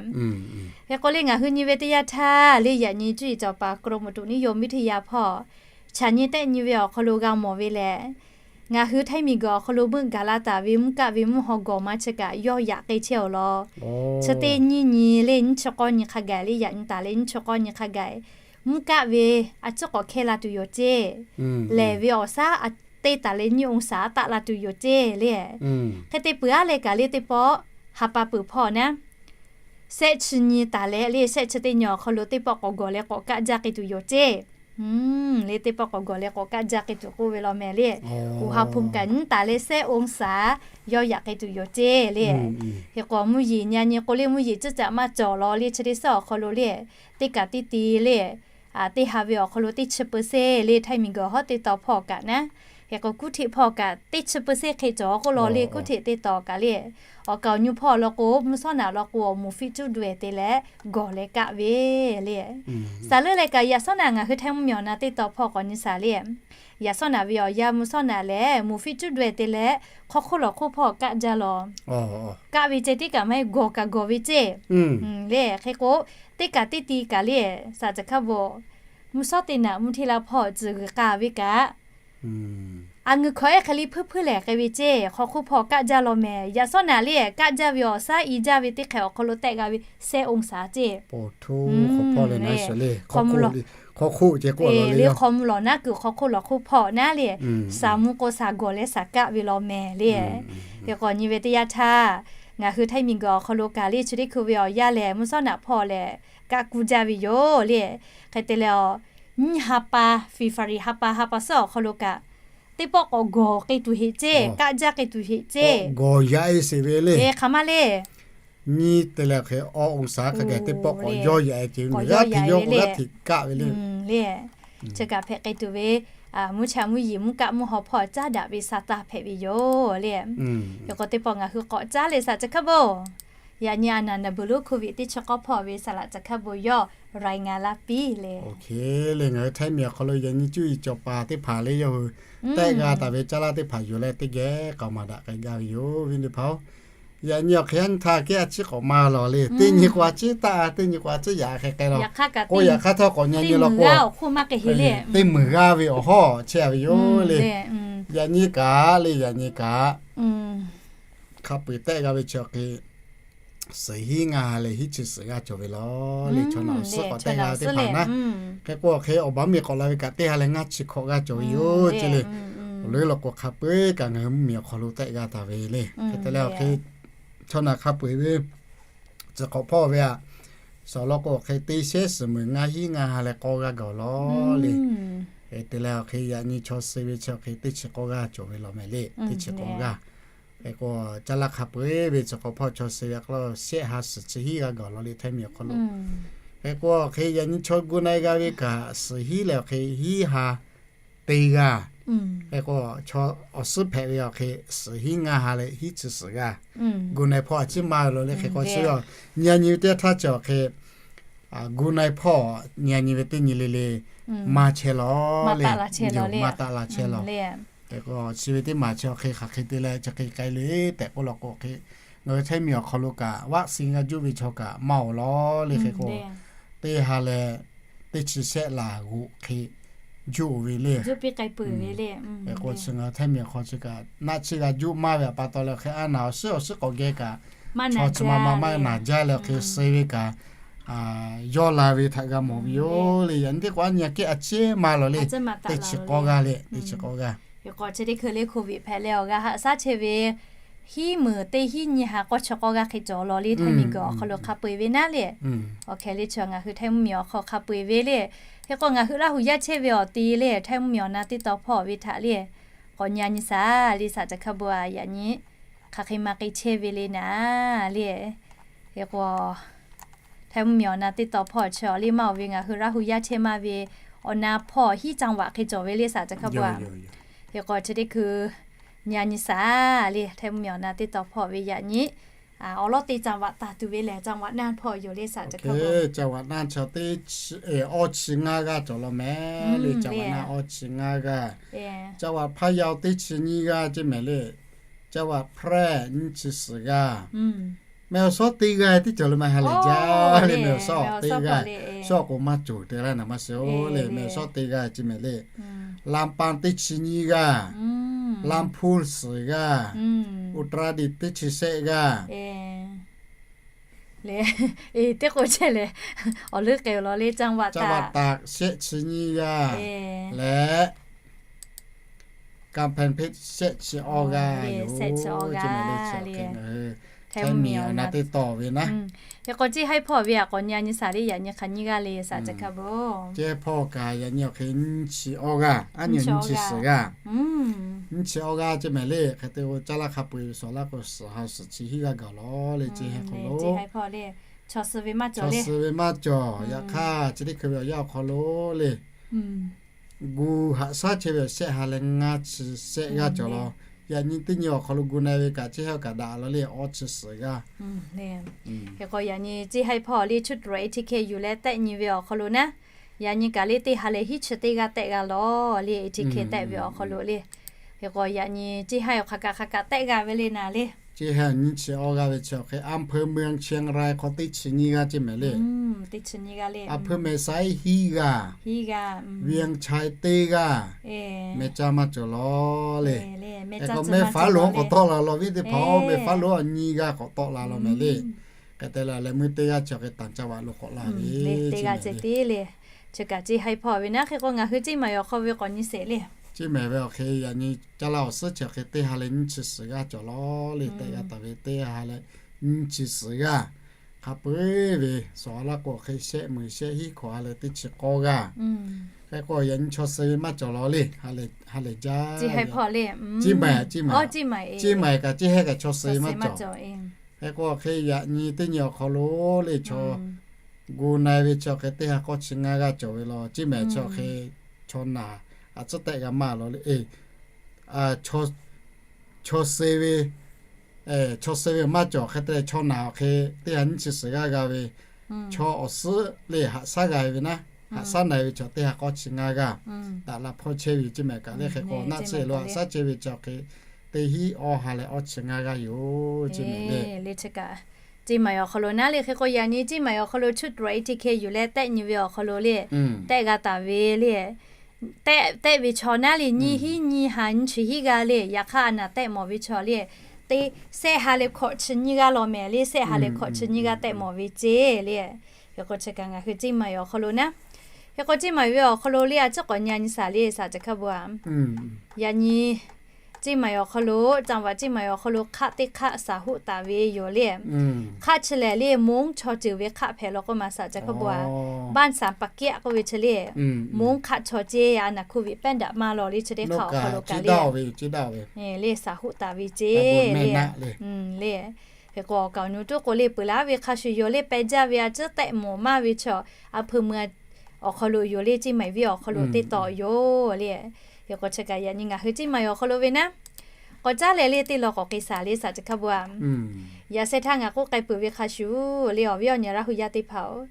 Hk'e k'o le ngaˬ hui nyi ve teˇ yanˇ htaˇ le yaꞈ nyi cuˇ yiˍ cawˬ paˍ กรมอุตุนิยมวิทยา hpawˇ chaꞈ nyi tehˆ nyi ve awˬ hk'aw lo g'a mawˬ ve lehˬ, ngaˬ hui Htaiˇ miˬguiˬ awˬ hk'aw lo meuˆ gaˬ la taˍ ve mvuhˇ kaˆ ve mvuhˇ haw gawˬ ma chi kaꞈ yawˇ yaꞈ k'ai chehˇ awˬ lawn. Chi teˇ nyiˇ nyi le nyiˇ chi k'awˇ nyi hk'a gaˬ le yaꞈ nyi taˍ leh nyiˇ chi k'awˇ nyi hk'a gaˬ mvuhˇ kaˆ ve a ciˉ k'awꞈ hkehˇ la tuˬ yoˬ ceˇ. Lehˬ ve awˬ shaˉ a teˇ taˍ leh nyiˇ องศา taˆ la tuˬ yoˬ ceˇ le. Hk'e te peuˬ aˉ leh kaꞈ le teˇ pawˆ ha pa peuˬ hpawˇ naˉ, shehˆ chi nyi taˍ leh le shehˆ chi teˇ nyi awˬ hk'aw lo teˇ pawˆ k'awꞈ gawˬ leh k'awꞈ kaˆ jaˇ k'ai tuˬ yoˬ ceˇ. Le teˇ pawˆ k'awꞈ gawˬ leh k'awꞈ kaˆ jaˇ k'ai tuˬ k'oˆ ve law mehˍ le. อุณหภูมิ kaꞈ nyiˇ taˍ leh shehˆ องศา yawˇ yaꞈ k'ai tuˬ yoˬ ceˇ le. Hk'e k'o mvuhˇ yeˬ nyi a nyi k'o le mvuhˇ yeˬ ciˇ caꞈ maˇ cawˬ law le chi teˇ suhˉ awˬ hk'aw lo le, teˇ kaꞈ teˇ te le teˇ ha ve awˬ hk'aw lo teˇ chi เปอร์เซ็นต์ le Htaiˇ miˬguiˬ hawˉ teˇ taw hpawˇ kaꞈ naˉ. Hk'e k'o kuˇ hteꞈ hpawˇ kaꞈ teˇ chi เปอร์เซ็นต์ hk'e cawˬ k'oˆ law le kuˇ hteꞈ teˇ taw kaꞈ le. Awˬ kaˍ awˬ nyu hpawˇ law k'o mvuhˇ shawˉ naꞈ law k'o awˬ moˍ fiˇ cuˉ daweh te leh gawˬ leh kaˆ ve le. Saˍ leuˉ leh kaꞈ yaꞈ shawˉ naꞈ ngaˬ hui Htaiˇ mvuhˇmiˬ awˬ na teˇ taw hpawˇ k'awꞈ nyi shaˍ le. Yaꞈ shawˉ naꞈ ve awˬ yanˇ mvuhˇ shawˉ naꞈ lehˬ moˍ fiˇ cuˉ daweh te leh hk'aw hk'oˆ lawˬ hk'oˆ hpawˇ kaˆ jaˇ law. Kaˆ ve ceh tiˉ kaꞈ maˇ heˆ gawˬ kaꞈ gawˬ ve ceˇ le. Hk'e k'o teˇ kaꞈ teˇ ti kaꞈ le, saˍ ca hkaˇ bon, mvuhˇ shawˉ teˇ naꞈ mvuhˇ hteˇ la hpawˇ tcuhˬ g'uiˬ k'a ve kaꞈ a ngeuˬ hkawꞈ ehˉ hk'e le hpuiˇ hpuiˇ lehˬ k'ai ve ceˇ. Hk'aw hk'oˆ hpawˇ kaˆ jaˇ law mehˍ. Yaꞈ shawˉ naꞈ le kaˆ jaˇ ve awˬ shaˉ i jaˇ ve teˇ hk'ehꞈ awˬ hk'aw lo tehˆ g'a ve shehˆ องศา ceˇ. Hk'aw mvuh lawˬ naˉ kuiˬ hk'aw hk'oˆ lawˬ hk'oˆ hpawˇ naˉ le, shaˍ mvuh k'o shaˍ gawˬ leh shaˍ kaˆ ve law mehˍ le. Hk'e k'o nyi ve teˇ yanˇ htaˇ ngaˬ hui Htaiˇ miˬguiˬ awˬ hk'aw lo kaꞈ le chi teˇ hkui ve awˬ yanˇ lehˬ mvuhˇ shawˉ naꞈ hpawˇ lehˬ kaˆ kuˇ jaˇ ve yoˬ le. Hk'e te leh a nyiˇ ha pa, February ha pa ha pa suhˉ awˬ hk'aw lo kaꞈ teˇ pawˆ k'awꞈ gawˬ k'ai tuˬ heꞈ ceˇ, kaˆ jaˇ k'ai tuˬ heꞈ ceˇ. Gawˬ yaꞈ e sheˍ ve le. Hk'aˬ ma le. Nyiˇ te leh hk'e awˇ องศา hk'a gaˬ teˇ pawˆ k'awꞈ yawˇ yaꞈ e ceˇ ve, g'aˇ hteꞈ yawˇ g'aˇ hteꞈ kaˆ ve le. Chi kaꞈ hpehꞈ k'ai tuˬ ve mvuhˇ cha mvuhˇ yeˬ mvuhˇ kaˆ mvuhˇ haw hpawˇ caˉ daꞈ ve sa taˇ hpehꞈ ve yoˬ le. Hk'e k'o teˇ pawˆ ngaˬ hui k'awꞈ caˉ leh saˍ ca hkaˇ bon, yaꞈ nyi a naˍ naˍ buˬ lonˉ โควิด teˇ chi k'awˇ hpawˇ ve saˍ laꞈ ca hkaˇ bon yawˇ รายงาน laˇ piˇ le. Oˇ hk'e le ngaˬ hui Htaiˇ miˬ awˬ hk'aw lo yaꞈ nyi cuˇ yiˍ cawˬ paˍ teˇ hpaˍ le yawˇ hui tehˆ g'a taˍ ve caˇ laˇ teˇ hpaˍ yuˬ leh teˇ geh k'aoˍ maˍ daꞈ k'ai gaˇ ve yoˬ. Viˉ nyi teˇ hpaˍ-oˬ, yaꞈ nyi awˬ hk'e yaˇ nyi htaˇ kehˉ a ciˉ k'awꞈ ma lawˬ le. Teˇ nyi k'o a ciˉ taˆ, teˇ nyi k'o a ciˉ yaꞈ hk'e k'ai law. K'o yaꞈ hk'aˇ htawˇ k'awꞈ nyi nyi law k'o teˇ meunˍ g'aˇ ve awˬ hawˉ chehˇ a ve yoˬ le. Yaꞈ nyi kaꞈ le, yaꞈ nyi kaꞈ hk'a peu-eˬ tehˆ g'a ve chi awˬ hk'e suhˍ hiˉ ngaˇ ha leh hiˉ chi suhˍ g'aˇ cawˬ ve law le. Chaw naꞈ awˬ suhˉ k'awꞈ tehˆ g'a teˇ hpaˍ naˉ. Hk'e k'o awˬ hk'e awˬ baˬ miˬ k'awꞈ la ve kaꞈ teˇ ha leh ngaˇ chi hkawꞈ g'aˇ cawˬ ve yoˬ ceˇ le. Awˬ leuˉ law k'o hk'a peu-eˬ kaꞈ ngaˬ hui mvuhˇmiˬ awˬ hk'aw lo tehˆ g'a taˍ ve le. Hk'e te leh awˬ hk'e chaw naꞈ hk'a peu-eˬ ve tcuh k'awꞈ hpawˇ ve aꞈ, Suhˍ law k'o awˬ hk'e teˇ shehnˉ suhˍ meuˍ ngaˇ hinˉ ngaˇ ha leh k'awˇ g'aˇ gaˬ law le. Hk'e te leh awˬ hk'e yaꞈ nyi chaw suh ve chi awˬ hk'e teˇ chi k'awˇ g'aˇ cawˬ ve law mehˍ le, teˇ chi k'awˇ g'aˇ. Hk'e k'o, caˇ laˇ hk'a peu-eˬ ve chi k'awꞈ hpawˇ chaw suh ve a k'aw shehˆ ha suhˍ chi hiˉ g'aˇ gaˬ law le htaiˇ miˬ awˬ hk'aw lo. Hk'e k'o, awˬ hk'e yaꞈ nyi chaw gu na-e g'a ve kaꞈ suhˍ hiˉ leh awˬ hk'e hiˉ ha teˇ g'aˇ. Hk'e k'o, chaw awˬ suhˉ hpehꞈ ve awˬ hk'e suhˍ hiˉ ngaˇ ha leh hiˉ chi suhˍ g'aˇ gu na-e hpawˇ a ciˉ maˇ ve law le. Hk'e k'o chi ve a nyi a nyi ve teˇ htaˇ chi awˬ hk'e gu na-e hpawˇ nyi a nyi ve teˇ nyi le le maˇ chehˇ law le, maˇ taˆ la chehˇ law. Hk'e k'o chi ve teˇ maˬ chi awˬ hk'e hk'aˬ hk'e te leh chi hk'e k'ai le tehꞈ k'oˆ law k'o hk'e, ngaˬ hui htaiˇ miˬ awˬ hk'aw lo kaꞈ vaccine g'a juˇ ve chaw kaꞈ maˇ oˬ law le. Hk'e k'o, teˇ ha leh teˇ chi shehˆ laˬ g'oꞈ hk'e juˇ oˬ ve le. Hk'e k'o chi ngaˬ hui htaiˇ miˬ awˬ hk'aw chi kaꞈ naˆ chi g'a juˇ maˇ ve a pa taw leh awˬ hk'e a naˬ awˬ suhˉ awˬ suhˉ k'awꞈ geh kaꞈ chaw chi ma ma maˇ naˬ jaˇ leh awˬ hk'e suh ve kaꞈ yawˇ la ve htaꞈ g'a mawˬ ve yoˬ le. Yaꞈ nyi teˇ k'o a nyi a kehˉ a ciˉ maˇ law le, teˇ chi k'awˇ g'aˇ le, teˇ chi k'awˇ g'aˇ. Hk'e k'o chi teˇ hkui le Covid hpehꞈ leh awˬ g'a haꞈ shaˉ chehˇ ve hiˉ meuˍ teˇ hiˉ nyi ha k'awˇ chi k'awˇ g'aˇ hk'e cawˬ law le htaiˇ miˬ guiˬ awˬ hk'aw lo hk'a peu-eˬ ve naˉ le. Awˬ hkeh le chi ngaˬ hui htaiˇ mvuhˇ miˬ awˬ hk'aw hk'a peu-eˬ ve le. Hk'e k'o ngaˬ hui Laˇ huˍ yaˇ chehˇ ve awˬ te le htaiˇ mvuhˇ miˬ awˬ na teˇ taw hpawˇ ve htaꞈ le k'awꞈ nyi a nyi shaˍ le shaˍ caˬ hk'a bu a yaꞈ nyi hk'aˬ hk'e ma k'ai chehˇ ve le naˉ le. Hk'e k'o htaiˇ mvuhˇ miˬ awˬ na teˇ taw hpawˇ chi awˬ le maˇ oˬ ve ngaˬ hui Laˇ huˍ yaˇ chehˇ maˇ ve awˬ na hpawˇ hiˉ caˇ vaꞈ hk'e cawˬ ve le shaˍ caˬ hk'a bu a. Hk'e k'o chi teˇ hkui nyi a nyi shaˍ le htaiˇ mvuhˇ miˬ awˬ na teˇ taw hpawˇ ve yaꞈ nyi awˬ lawˉ te caˇ vaꞈ taˍ tuˬ ve lehˬ caˇ vaꞈ naˇ hpawˇ yoˬ le shaˍ caˬ hk'a bu. Caˇ vaꞈ naˇ chi teˇ chi awˬ chi ngaˇ g'aˇ cawˬ law mehˍ le. Caˇ vaꞈ naˇ awˬ chi ngaˇ g'aˇ. Caˇ vaꞈ hpaˇ yaˇ teˇ chi nyiˇ g'aˇ ceˇ mehˍ le. Caˇ vaꞈ hpehˇ nyiˇ chi suhˍ g'aˇ. Mehˬ awˬ shawˉ teˇ g'aˇ tiˉ cawˬ le ma ha lehˬ jaˇ le. Mehˬ awˬ shawˉ teˇ g'aˇ, shawˉ k'o maˇ cawˬ te laˇ naˍ maˇ shiˍ oˬ le. Mehˬ awˬ shawˉ teˇ g'aˇ ceˇ mehˍ le. Lampan teˇ chi nyiˇ g'aˇ, Lamphun suhˍ g'aˇ, Uttarakhand teˇ chi shehˆ g'aˇ le. Teˇ k'o chehˇ le, awˬ leuˉ k'ai law le. Caˇ vaꞈ taˍ shehˆ chi nyiˇ g'aˇ leh Kaˍhpenˍhpeˆ shehˆ chi awˇ g'aˇ yoˬ. Htaiˇ mvuhˇ miˬ awˬ na teˇ taw ve naˉ. Hk'e k'o ceˇ haiˉ hpawˇ ve a k'awꞈ nyi a nyi shaˍ le yaꞈ nyi hk'aˬ nyiˇ g'aˇ le shaˍ caˬ hk'a bu. Ceˇ haiˉ hpawˇ kaꞈ yaꞈ nyi awˬ hk'e nyiˇ chi awˇ g'aˇ, a nyi nyiˇ chi suhˍ g'aˇ, nyiˇ chi awˇ g'aˇ ceˇ mehˍ le. Hk'e te k'o caˇ laˇ hk'a peu-eˬ ve suhˍ laˇ k'o suhˍ ha suhˍ chi hiˉ g'aˇ gaˬ law le. Ceˇ haiˉ hk'aw lo chaw suh ve maˇ cawˬ, yaꞈ hk'aˇ chi teˇ hkui ve awˬ yanˇ awˬ hk'aw lo le gu haꞈ shaˉ chehˇ ve awˬ shehˆ ha leh ngaˇ chi shehˆ g'aˇ cawˬ law. Yaꞈ nyi teˇ nyi awˬ hk'aw lo gu na-e ve kaꞈ ceˇ haiˉ kaꞈ daꞈ law le awˇ chi suhˍ g'aˇ. Hk'e k'o yaꞈ nyi ceˇ haiˉ hpawˇ le Chuˇ tuˬ A T K yuˬ leh tehˆ nyi ve awˬ hk'aw lo naˉ, yaꞈ nyi kaꞈ le teˇ ha leh hiˉ chi teˇ g'aˇ tehˆ g'a law le A T K tehˆ ve awˬ hk'aw lo le. Hk'e k'o yaꞈ nyi ceˇ haiˉ awˬ hk'aˬ kaꞈ hk'aˬ kaꞈ tehˆ g'a ve le naˍ le. Ceˇ haiˉ nyiˇ chi awˇ g'aˇ ve chi awˬ hk'e อำเภอเมืองเชียงราย hk'aw teˇ chi nyiˇ g'aˇ ceˇ mehˍ le. อำเภอแม่สาย hiˉ g'aˇ, เวียงชัย teˇ g'aˇ, mehˍ caˇ maˇ cawˬ law le. Hk'e k'o mehˍ faˉ lo k'awꞈ tawˆ la law viˉ teˇ hpaˍ-oˬ, mehˍ faˉ lo nyiˇ g'aˇ k'awꞈ tawˆ la law mehˍ le. Hk'e te leh leh meuˇ teˇ g'aˇ chi awˬ hk'e tanˬ caˇ vaꞈ lo k'awꞈ la ve teˇ g'aˇ ceˇ te le. Chi kaꞈ ceˇ haiˉ hpawˇ ve naˉ hk'e k'o ngaˬ hui ceˇ maˍ awˬ hk'aw ve k'awꞈ nyi sheˍ le. Ceˇ mehˍ ve awˬ hk'e yaꞈ nyi caˇ laˇ awˬ suhˉ chi awˬ hk'e teˇ ha leh nyiˇ chi suhˍ g'aˇ cawˬ law le tehˆ g'a taˍ ve teˇ ha leh nyiˇ chi suhˍ g'aˇ. Hk'a peu-eˬ ve suhˍ laˇ k'o awˬ hk'e shehˆ meuˍ shehˆ hiˉ hkawꞈ ha leh teˇ chi k'awˇ g'aˇ. Hk'e k'o yaꞈ nyi chaw suh ve maˇ cawˬ law le. Ha lehˬ jaˇ, ceˇ mehˍ, ceˇ mehˍ kaꞈ ceˇ haiˉ kaꞈ chaw suh ve maˇ cawˬ. Hk'e k'o awˬ hk'e yaꞈ nyi teˇ nyi awˬ hk'aw lo le chaw gu na-e ve chi awˬ hk'e teˇ ha k'awˇ chi ngaˇ g'aˇ cawˬ ve law. Ceˇ mehˍ chi awˬ hk'e chaw naˬ a tcuhˉ tehˆ g'a maˇ law le. Chaw suh ve, chaw suh ve maˇ cawˬ hk'e te leh chaw naˬ awˬ hk'e teˇ ha nyiˇ chi suhˍ g'aˇ g'a ve, chaw awˬ suhˉ le haꞈ shaˉ g'a ve naˉ, haꞈ shaˉ na-e ve chaw teˇ ha k'awˇ chi ngaˇ g'aˇ daꞈ la hpawˇ chehˇ ve ceˇ mehˍ kaꞈ le. Hk'e k'o naˆ tsuhˇ lo haꞈ shaˉ chehˇ ve chi awˬ hk'e teˇ hiˉ awˇ ha leh awˇ chi ngaˇ g'aˇ yoˬ ceˇ mehˍ le. Le chi kaꞈ ceˇ maˍ awˬ hk'aw lo naˉ le hk'e k'o yaꞈ nyi ceˇ maˍ awˬ hk'aw lo Chuˇ tuˬ A T K yuˬ leh tehˆ nyi ve awˬ hk'aw lo le tehˆ g'a taˍ ve le. Tehˆ, tehˆ ve chaw naˉ le nyiˇ hiˉ nyiˇ ha nyiˇ chi hiˉ g'aˇ le. Yaꞈ hk'aˇ a naˬ tehˆ mawˬ ve chaw le teˇ shehˆ ha leh hkawꞈ chi nyiˇ g'aˇ law mehˍ le. Shehˆ ha leh hkawꞈ chi nyiˇ g'aˇ tehˆ mawˬ ve ceˇ le. Hk'e k'o chi kaꞈ ngaˬ hui ceˇ maˍ ve awˬ hk'aw lo naˉ, hk'e k'o ceˇ maˍ ve awˬ hk'aw lo le a tcuhˉ k'awꞈ nyi a nyi shaˍ le shaˍ caˬ hk'a bu a. Yaꞈ nyi Ceˇ maˬ awˬ hk'aw lo, จังหวัด Ceˇ maˬ awˬ hk'aw lo hk'aˆ teˇ hk'aˆ shaˍ hoˆ taˍ ve yoˬ le. Hk'aˆ chi lehˬ le, Mongˉ chaw ceuˬ ve hk'aˆ hpehꞈ law k'oˆ ma, saˍ caˬ hkaˇ bon a, บ้านสามปะเกียะ k'oˆ ve chi le, Mongˉ hk'aˆ chaw ceˇ a naˬ โควิด pehˉ daꞈ maˇ law le chi teˇ hk'aˆ awˬ hk'aw lo kaꞈ le, le shaˍ hoˆ taˍ ve ceˇ le. Hk'e k'o awˬ kaˍ awˬ nu tuˉ k'o le, peuˬ laˉ ve hk'a shuˍ yoˬ le, peh jaˇ ve a ciˉ tehˆ mawˬ maˇ ve chaw, a hpu mui awˬ hk'aw lo yoˬ le, Ceˇ maˬ venˇ awˬ hk'aw lo teˇ taw yoˬ le. Hk'e k'o chi kaꞈ yaꞈ nyi ngaˬ hui Ceˇ maˬ awˬ hk'aw lo ve naˉ, k'awꞈ caˉ leh le teˇ law k'awꞈ k'ai shaˍ le, saˍ caˬ hkaˇ bon a. Yaꞈ sheh htaˇ ngaˬ k'oˆ k'ai peuˬ ve hk'a shuˍ le, awˬ viˉ awˬ nyi Laˇ hu yaˇ teˇ hpaˍ-oˬ,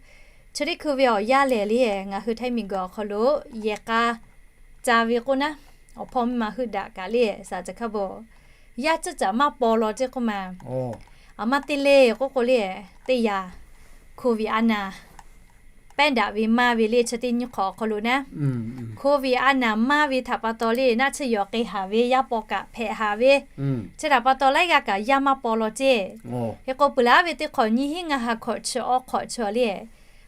chi teˇ hkui ve awˬ yanˇ lehˬ le, ngaˬ hui Htaiˇ miˬguiˬ awˬ hk'aw lo yehˬ k'a ca ve k'oˆ naˉ, awˬ hpawˇ miˇ ma heuˆ daꞈ kaꞈ le, saˍ caˬ hkaˇ bon, yaˇ ciˉ caꞈ maˇ paw law ceˇ k'oˆ ma. A maˇ te le k'oˆ k'o le, teˇ yanˇ โควิด a naˬ pehˉ daꞈ ve maˇ ve le chi teˇ nyi hk'awꞈ awˬ hk'aw lo naˉ, โควิด a naˬ maˇ ve htaꞈ pa taw le, naˆ tsuhˇ yawˬ k'ai haˍ ve yaˇ paw kaꞈ hpehꞈ haˍ ve, chi htaꞈ pa taw laiˉ g'aˇ kaꞈ yaˇ maˇ paw law ceˇ. Hk'e k'o peuˬ laˉ ve teˇ hk'awꞈ nyiˇ hinˉ ngaˇ ha hkawꞈ chi awˇ hk'awꞈ chi le,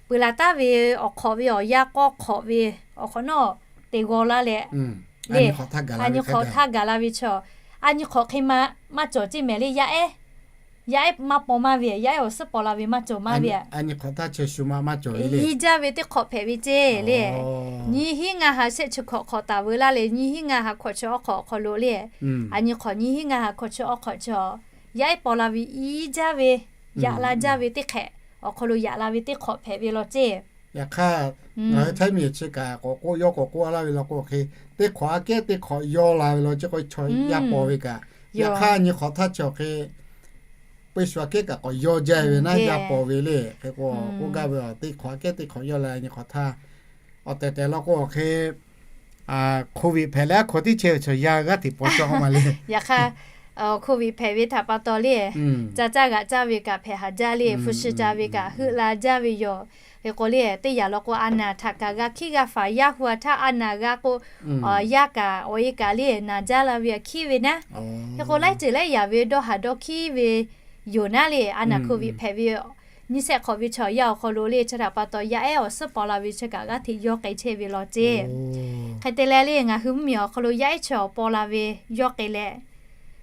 peuˬ laˬ taˍ ve awˬ hk'awꞈ ve awˬ yanˇ k'awˇ hk'awꞈ ve awˬ hk'awꞈ nawˉ te g'aw laˇ leh, le, a nyi hk'awꞈ htaˇ gaˬ la ve chaw, a nyi hk'awꞈ hk'e ma maˇ cawˬ ceˇ mehˍ le, yaˇ ehˉ, yaˇ ehˉ maˇ paw maˇ ve, yaˇ ehˉ awˬ suhˉ paw la ve maˇ cawˬ maˇ ve, a nyi hk'awꞈ htaˇ chi shu ma maˇ cawˬ ve le, nyiˇ jaˇ ve teˇ hk'awꞈ hpehꞈ ve ceˇ le. Nyiˇ hinˉ ngaˇ ha shehˆ chi hk'awꞈ hk'awꞈ taˍ veu laˇ leh, nyiˇ hinˉ ngaˇ ha hkawꞈ chi awˇ hk'awꞈ awˬ hk'aw lo le, a nyi hk'awꞈ nyiˇ hinˉ ngaˇ ha hkawꞈ chi awˇ hk'awꞈ chi, yaˇ ehˉ paw la ve iˉ jaˇ ve, yaꞈ la jaˇ ve teˇ hk'ehꞈ awˬ hk'aw lo yaꞈ la ve teˇ hk'awꞈ hpehꞈ ve law ceˇ. Yaꞈ hk'aˇ, ngaˬ hui Htaiˇ miˬ chi kaꞈ k'awꞈ k'oˆ yawˇ k'awꞈ k'oˆ laˇ ve law k'o hk'e, teˇ hk'awꞈ aꞈ kehˉ teˇ hk'awꞈ yawˇ la ve law ceˇ k'o, chaw yaˇ paw ve kaꞈ, yaꞈ hk'aˇ a nyi hk'awꞈ htaˇ chi awˬ hk'e, peu shu aꞈ kehˉ kaꞈ k'awꞈ yawˇ jaˇ ve naˉ, yaˇ paw ve le. Hk'e k'o k'oˆ gaˇ ve, teˇ hk'awꞈ aꞈ kehˉ teˇ hk'awꞈ yawˇ la a nyi hk'awꞈ htaˇ, awˬ tehˬ tehˬ law k'o awˬ hk'e, โควิด hpehꞈ leh a hk'awꞈ teˇ chehˇ ve chaw yaˇ g'aˇ hteꞈ paw cawˇ ma le. Yaꞈ hk'aˇ, โควิด hpehꞈ ve htaꞈ pa taw le, ca caˇ g'aꞈ caˇ ve kaꞈ hpehꞈ haˍ jaˇ le, hpu shi ca ve kaꞈ heuˆ la jaˇ ve yoˬ. Hk'e k'o le, teˇ yanˇ law k'o a naˬ htaꞈ kaꞈ g'a hkiˉ g'a faˍ yaˇ hu a htaˇ a naˬ g'a k'o, yaˇ kaꞈ awˬ e kaꞈ le naˬ jaˇ la ve aꞈ hkiˉ ve naˉ. Hk'e k'o laiˉ ceuˬ laiˉ yaꞈ ve dawˇ haˍ dawˇ hkiˉ ve yoˬ naˉ le, a naˬ โควิด hpehꞈ ve nyiˇ shehˆ hk'awꞈ ve chaw yaˇ awˬ hk'aw lo le chi htaꞈ pa taw yaˇ ehˉ awˬ suhˉ paw la ve chi kaꞈ g'aˇ hteꞈ yawˇ k'ai chehˇ ve law ceˇ. Hk'e te leh le ngaˬ hui mvuhˇmiˬ awˬ hk'aw lo yaˇ ehˉ chaw paw la ve yawˇ k'ai leh,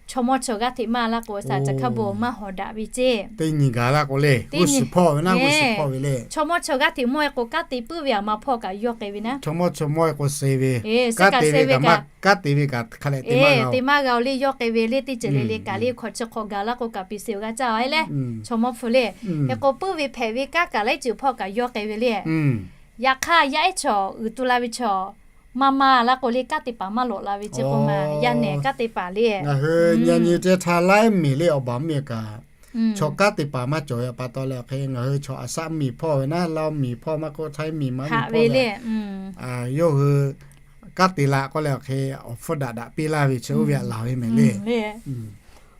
chaw mawˇ chaw g'aˇ hteꞈ maˇ laˇ k'o, saˍ caˬ hkaˇ bon maˇ hawˍ daꞈ ve ceˇ. Teˇ nyi gaˬ laˇ k'o le, g'uˇ suhˍ hpawˇ ve naˉ, g'uˇ suhˍ hpawˇ ve le. Chaw mawˇ chaw g'aˇ hteꞈ mawˇ e k'o, kanˉ te puiˉ ve aˬ ma hpawˇ kaꞈ yawˇ k'ai ve naˉ. Chaw mawˇ chaw mawˇ e k'o suh ve, kanˉ te ve kaꞈ, kanˉ te ve kaꞈ hk'a leh te maˇ g'a, te maˇ g'a le yawˇ k'ai ve le. Teˇ ceuˬ le le kaꞈ le hk'awꞈ chi hk'awꞈ gaˬ laˇ k'o kaꞈ piˍ seˍ g'a caˇ a leh, chaw mawˇ hpu le. Hk'e k'o puiˉ ve hpehꞈ ve kanˉ kaꞈ laiˉ ceuˬ hpawˇ kaꞈ yawˇ k'ai ve le. Yaꞈ hk'aˇ yaˇ ehˉ chaw uiˍ tu la ve chaw maˇ maˇ laˇ k'o le, kanˉ te paˍ maˇ lawꞈ la ve ceˇ k'o ma, yaˇ nehˬ kanˉ te paˍ le. Ngaˬ hui nyi nyi teˇ htaˇ laiˉ miˬ le awˬ baˬ mvuhˇmiˬ kaꞈ, chaw kanˉ te paˍ maˇ cawˬ ve pa taw leh hk'e ngaˬ hui chaw aˬ shaˆ miˬ hpawˇ ve naˉ, Laˇ miˬ hpawˇ maˇ k'oˆ, Htaiˇ miˬ maˇ miˬ hpawˇ ve yawˇ hui kanˉ te la k'oˆ leh awˬ hk'e awˬ hpfuhˇ daꞈ daꞈ piˇ laˇ ve chi oˇ ve aꞈ laˬ ve mehˍ le.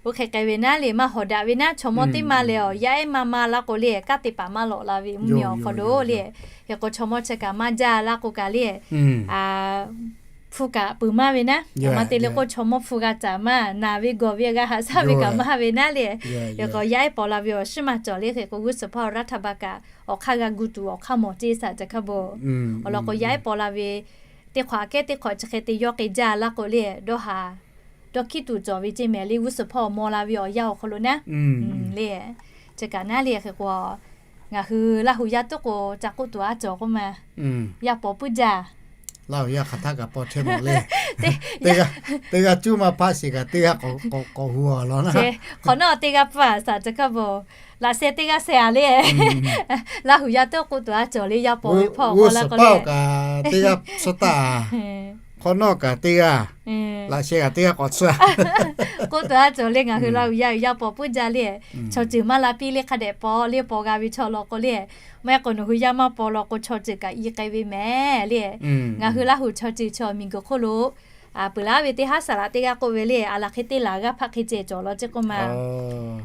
Oˇ hk'e k'ai ve naˉ le, maˇ hawˍ daꞈ ve naˉ, chaw mawˇ teˇ maˇ leh awˬ yaˇ ehˉ maˇ maˇ laˇ k'o le, kanˉ te paˍ maˇ lawꞈ la ve mvuhˇmiˬ awˬ hk'aw lo le. Hk'e k'o chaw mawˇ chi kaꞈ maˇ jaˇ laˇ k'o kaꞈ le, hpu kaꞈ peuˬ maˇ ve naˉ, a ma te le k'o chaw mawˇ hpu g'a caˍ maˇ, naˬ ve gawˬ ve g'a haꞈ shaˉ ve kaꞈ maˇ ve naˉ le. Hk'e k'o yaˇ ehˉ paw la ve awˬ shiˉ maˇ cawˬ le. Hk'e k'o g'uˇ suhˍ hpawˇ raˇ htaˇ ba kaꞈ awˬ hk'aˇ g'a gu tuˬ awˬ hk'aˇ mawˬ ceˇ, saˍ caˬ hkaˇ bon. Awˬ lawn k'o yaˇ ehˉ paw la ve teˇ hk'awꞈ aꞈ kehˉ teˇ hk'awꞈ chi hk'e te yawˇ k'ai jaˇ laˇ k'o le, dawˇ haˍ dawˇ hkiˉ tuˬ cawˬ ve ceˇ mehˍ le, g'uˇ suhˍ hpawˇ maw la ve awˬ yanˇ awˬ hk'aw lo naˉ. Le, chi kaꞈ naˉ le. Hk'e k'o ngaˬ hui Laˇ hu yaˇ tuˉ k'o ca k'oˆ tuˬ a cawˬ k'oˆ ma, yaˇ paw puiˉ jaˇ. Laˇ hu yaˇ hk'aˬ htaˇ kaꞈ paw chehˇ mawˬ le. Teˇ g'aˇ cuˇ maˇ hpaˆ shiˍ kaꞈ teˇ g'aˇ k'awꞈ hu a law naˉ. Hk'awꞈ nawˉ teˇ g'aˇ pfuhˇ a, saˍ caˬ hkaˇ bon. Laꞈ sheh teˇ g'aˇ sheh a le. Laˇ hu yaˇ tuˉ k'oˆ tuˬ a cawˬ le, yaˇ paw ve hpawˇ k'oˆ la k'o le, teˇ g'aˇ suh taˇ. Hk'awꞈ nawˉ kaꞈ teˇ g'aˇ, laꞈ sheh kaꞈ teˇ g'aˇ k'awꞈ tsuhˇ k'oˆ tuˬ a cawˬ le. Ngaˬ hui Laˇ hu yaˇ ve yaˇ paw puiˉ jaˇ le. Chaw ceuˬ maˇ la piˇ le, hk'a dehꞈ paw le, paw g'a ve chaw law k'o le. Maˇ heˆ k'o nawˬ hui yaˇ maˇ paw law k'o chaw ceuˬ kaꞈ i k'ai ve mehˍ le. Ngaˬ hui Laˇ hu chaw ceuˬ chaw miˬguiˬ hk'oˆ lo peuˬ laˉ ve teˇ haˉ saˍ laꞈ teˇ g'aˇ k'oˆ ve le, a laˬ hk'e te laˬ g'aˇ hpaˆ hk'e ceh cawˬ law ceˇ k'oˆ ma.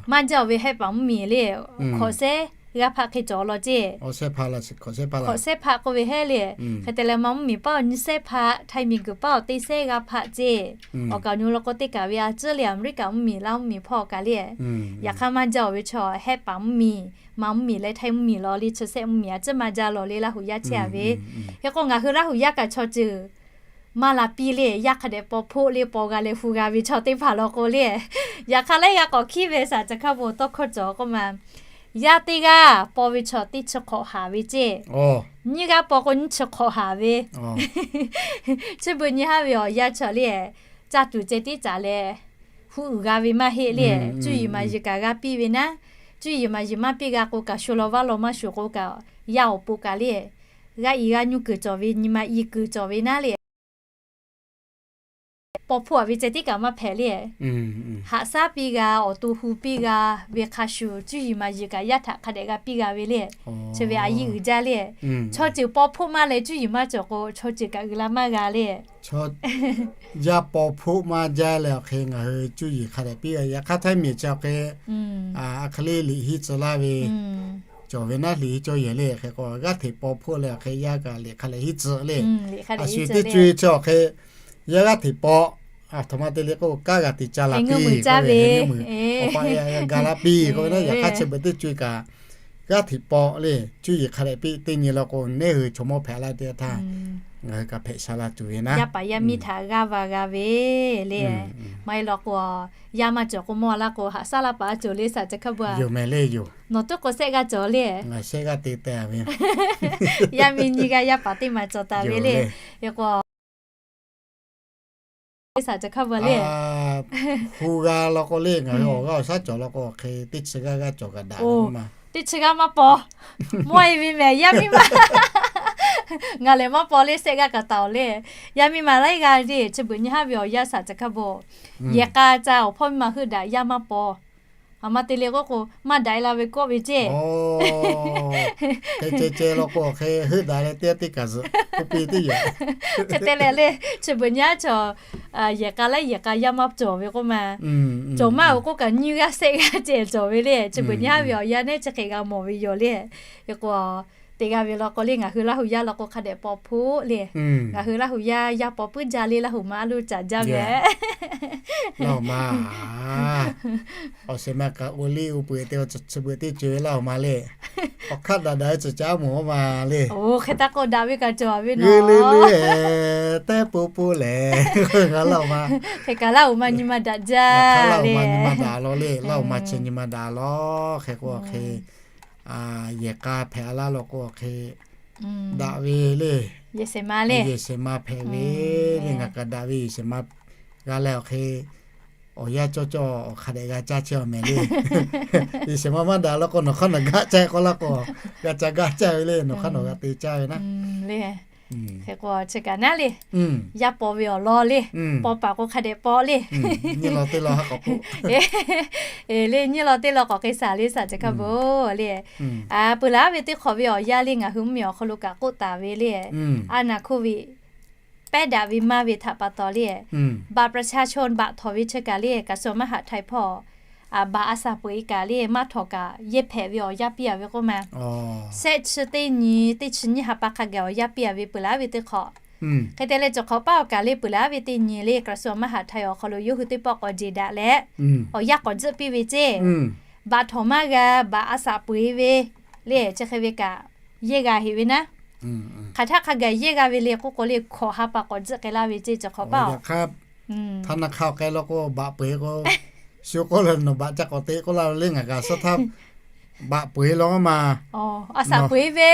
Maˇ jaˇ ve hehˆ paˍ mvuhˇmiˬ le, hk'awꞈ shehˉ g'aˇ hpaˆ hk'e cawˬ law ceˇ. Hk'awꞈ shehˉ hpaˆ k'oˆ ve hehˉ le. Hk'e te leh ma mvuhˇmiˬ paˇ awˬ nyiˇ shehˉ hpaˆ, Htaiˇ miˬguiˬ paˇ awˬ teˇ shehˉ g'aˇ hpaˆ ceˇ. Awˬ kaˍ awˬ nu law k'o teˇ kaˬ ve a ciˉ le, Aˍmeˍriˆkaˍ mvuhˇmiˬ, Laˇ mvuhˇmiˬ hpawˇ kaꞈ le. Yaꞈ hk'aˇ maˇ jaˇ ve chaw hehˆ paˍ mvuhˇmiˬ, ma mvuhˇmiˬ leh Htaiˇ mvuhˇmiˬ law le, chi shehˆ mvuhˇmiˬ a ciˉ maˇ jaˇ law le, Laˇ hu yaˇ chehˇ a ve. Hk'e k'o ngaˬ hui Laˇ hu yaˇ kaꞈ chaw ceuˬ maˇ la piˇ le, yaˇ hk'a dehꞈ paw hpoˆ le paw g'a leh hu g'a ve chaw teˇ hpaˍ law k'o le, yaꞈ hk'aˇ lehˬ g'a k'awꞈ hkiˉ ve shaˍ ca hk'a bon tawˇ hkawˇ cawˬ k'oˆ ma. Yaˇ teˇ g'aˇ paw ve chaw teˇ chi hk'awꞈ haˍ ve ceˇ. Nyiˇ g'aˇ paw k'o nyiˇ chi hk'awꞈ haˍ ve. Chi beuꞈ nyi haˉ ve awˬ yaˇ chaw le, caˇ tuˬ ceh tiˉ caˍ leh hu uiˍ g'a ve maˇ heˆ le. Cuˇ yiˍ maˍ yiˍ kaꞈ g'a piˇ ve naˉ. Cuˇ yiˍ maˍ yiˍ maˇ piˇ g'a k'o kaꞈ, shu law vaˇ law maˇ shuˍ k'o kaꞈ, yaˇ awˬ pon kaꞈ le, g'aˇ i g'aˇ nyuˇ kuiˬ cawˬ ve, nyi ma i kuiˬ cawˬ ve naˉ le. Paw hpoˆ a ve ceh tiˉ kaꞈ maˇ hpehꞈ le. Haꞈ shaˉ piˇ g'a, awˬ to hu piˇ g'a ve hk'a shuˍ, cuˇ yiˍ maˍ yiˍ kaꞈ yaˇ htaꞈ hk'a dehꞈ g'a piˇ g'a ve le. Chi ve a yiˇ uiˍ jaˇ le. Chaw ceuˬ paw hpoˆ maˇ leh cuˇ yiˍ maˇ cawˬ k'o, chaw ceuˬ kaꞈ uiˍ la maˇ g'a le. Yaˇ paw hpoˆ maˇ jaˇ leh awˬ hk'e ngaˬ hui cuˇ yiˍ hk'a dehꞈ piˇ g'a. Yaꞈ hk'aˇ htaiˇ miˬ chi awˬ hk'e, a hk'e le liꞈ hiˉ tcuh laˇ ve cawˬ ve naˉ, liꞈ hiˉ cawˇ yehˬ le. Hk'e k'o g'aˇ hteꞈ paw hpoˆ leh awˬ hk'e yaˇ kaꞈ liꞈ hk'a dehꞈ hiˉ tcuh le. A shu teˇ co-e chi awˬ hk'e, yaˇ g'aˇ hteꞈ paw, a htoꞈ ma te le k'o, kanˉ g'a te ca la piˇ, awˬ pa ga la piˇ k'oˆ ve naˉ, yaꞈ hk'aˇ chi beuꞈ teˇ co-e kaꞈ g'aˇ hteꞈ paw le, cuˇ yiˍ hk'a dehꞈ piˇ. Teˇ nyi law k'o, neˇ hui chaw mawˇ hpehꞈ la teˇ htaˇ, ngaˬ hui kaꞈ hpehꞈ sha la tuˬ ve naˉ. Yaˇ paˍ yaˇ miˇ htaꞈ g'aˇ va g'a ve le. Maˇ heˆ law k'o, yaˇ maˇ cawˬ k'o mawˇ laˇ k'o, haꞈ shaˉ laˇ paˍ a cawˬ le shaˍ ca hk'a bon. Yoˬ mehˍ le yoˬ. Nawˬ tuˉ k'o shehˆ g'aˇ cawˬ le. Yaˇ miˇ nyiˇ g'aˇ yaˇ paˍ teˇ maˬ cawˬ taˍ ve le. Hk'e k'o le shaˍ ca hk'a bon le. Hu g'a law k'o le, ngaˬ hui awˬ g'aˇ awˬ shaˉ cawˬ law k'o, hk'e teˇ chi g'aˇ g'aˇ cawˬ kaꞈ daꞈ ve ma. Teˇ chi g'aˇ maˇ paw. Mawˇ e ve mehˍ yaˇ miˇ ma. Ngaˬ lehˬ maˇ paw le, shehˆ g'aˇ kaꞈ taˍ awˬ le. Yaˇ miˇ ma laiˉ g'aˇ le, chi beuꞈ nyi haˉ ve awˬ yaˇ shaˍ ca hk'a bon. Yehˬ k'a ca awˬ hpawˇ miˇ ma heuˆ daꞈ yaˇ maˇ paw. A ma te le k'oˆ k'o, maˇ daꞈ e la ve kawˆ ve ceˇ. Hk'e ceh ceh law k'o, hk'e heuˆ daꞈ leh teˇ g'aˇ teˇ kaˬ zuhꞈ k'oˆ piˇ teˇ yoˬ. Hk'e te leh le, chi beuꞈ nyi haˉ chaw, yehˬ k'a laiˉ yehˬ k'a yaˇ maˇ cawˬ ve k'oˆ ma. Cawˬ maˇ ve k'oˆ kaꞈ nyiˇ g'aˇ shehˆ g'aˇ ceh cawˬ ve le. Chi beuꞈ nyi haˉ ve awˬ yaˇ neˉ chi hk'e g'a mawˬ ve yoˬ le. Hk'e k'o, te g'a ve law k'o le, ngaˬ hui Laˇ huˍ yaˇ law k'o hk'a dehꞈ paw hpoˆ le. Ngaˬ hui Laˇ huˍ yaˇ yaˇ paw puiˉ jaˇ le, Laˇ huˍ ma a loˇ caˍ jaˇ ve. Laˇ huˍ ma, awˬ shehˍ ma kaꞈ o liˇ o peuˬ te, chi beuꞈ teˇ co-e Laˇ huˍ ma le. Awˬ hk'aˇ daꞈ daꞈ ve cawˬ caˉ mawˬ ma le. Hk'e taˇ k'o daꞈ ve kaꞈ cawˬ ve naˉ le. Teˇ po po lehˬ, ngaˬ Laˇ huˍ ma, hk'e kaꞈ Laˇ huˍ ma nyi ma daꞈ jaˇ le. Laˇ huˍ ma nyi ma daꞈ law le. Laˇ huˍ ma chi nyi ma daꞈ law. Hk'e k'o hk'e, yehˬ k'a hpehꞈ laˇ law k'o hk'e daꞈ ve le. Yehˬ shehˍ ma le, yehˬ shehˍ ma hpehꞈ ve le. Ngaˬ kaꞈ daꞈ ve yehˬ shehˍ ma g'a leh awˬ hk'e, awˬ yanˇ cawˇ cawˇ awˬ hk'a dehꞈ g'a caˇ chehˇ awˬ mehˍ le. Yehˬ shehˍ ma maˇ daꞈ law k'o, nawˬ hk'aˇ nawˬ gaˇ caˇ k'oˆ laˇ k'o, g'a ca gaˇ caˇ ve le. Nawˬ hk'aˇ nawˬ g'a te caˇ ve naˉ le. Hk'e k'o chi kaꞈ naˉ le, yaˇ paw ve awˬ lawn le, paw paˍ k'o hk'a dehꞈ paw le. Nyiˇ law teˇ law k'awꞈ k'o le, nyiˇ law teˇ law k'awꞈ hk'e shaˍ le shaˍ ca hk'a bon le. Peuˬ laˬ ve teˇ hk'awꞈ ve awˬ yaˇ le ngaˬ hui mvuhˇ miˬ awˬ hk'aw lo kaꞈ k'oˆ taˍ ve le. A naˍ hkoˇ ve pehˉ daꞈ ve maˇ ve htaꞈ pa taw le, บัตรประชาชน baꞈ htawnˍ ve chi kaꞈ le, กระทรวงมหาดไทย hpawˇ บัตร a shaˍ peuˬ e kaꞈ le maˇ htawnˍ kaꞈ yehˇ hpehꞈ ve awˬ yaˇ piˇ a ve k'oˆ ma. Shehˆ chi teˇ nyi teˇ chi nyiˇ ha pa hk'a gaˬ awˬ yaˇ piˇ a ve peuˬ laˬ ve teˇ hk'awꞈ. Hk'e te leh cawˬ hk'awꞈ paˇ awˬ kaꞈ le peuˬ laˬ ve teˇ nyi le, กระทรวงมหาดไทย awˬ hk'aw lo yawˇ hui teˇ pawˆ k'awꞈ jeˬ daꞈ leh awˬ yaˇ k'awꞈ tzuhˆ piˇ ve ceˇ. Baꞈ htawnˍ maˇ g'a, baꞈ a shaˍ peuˬ e ve le, chi hk'e ve kaꞈ yehˇ g'a heꞈ ve naˉ. Hk'aˬ htaˇ hk'a gaˬ yehˇ g'a ve le k'oˆ k'o le, hkawꞈ ha pa k'awꞈ tzuhˆ k'ai laˇ ve ceˇ cawˬ hk'awꞈ paˇ. Htaˇ naˇ hk'aˇ awˬ k'ai law k'o baꞈ peuˬ e k'o, shu k'oˆ leh nawˬ baꞈ ca k'awꞈ te k'oˆ laˇ le, ngaˬ kaꞈ suhˉ htaˇ baꞈ peuˬ e law ma. A shaˍ peuˬ e ve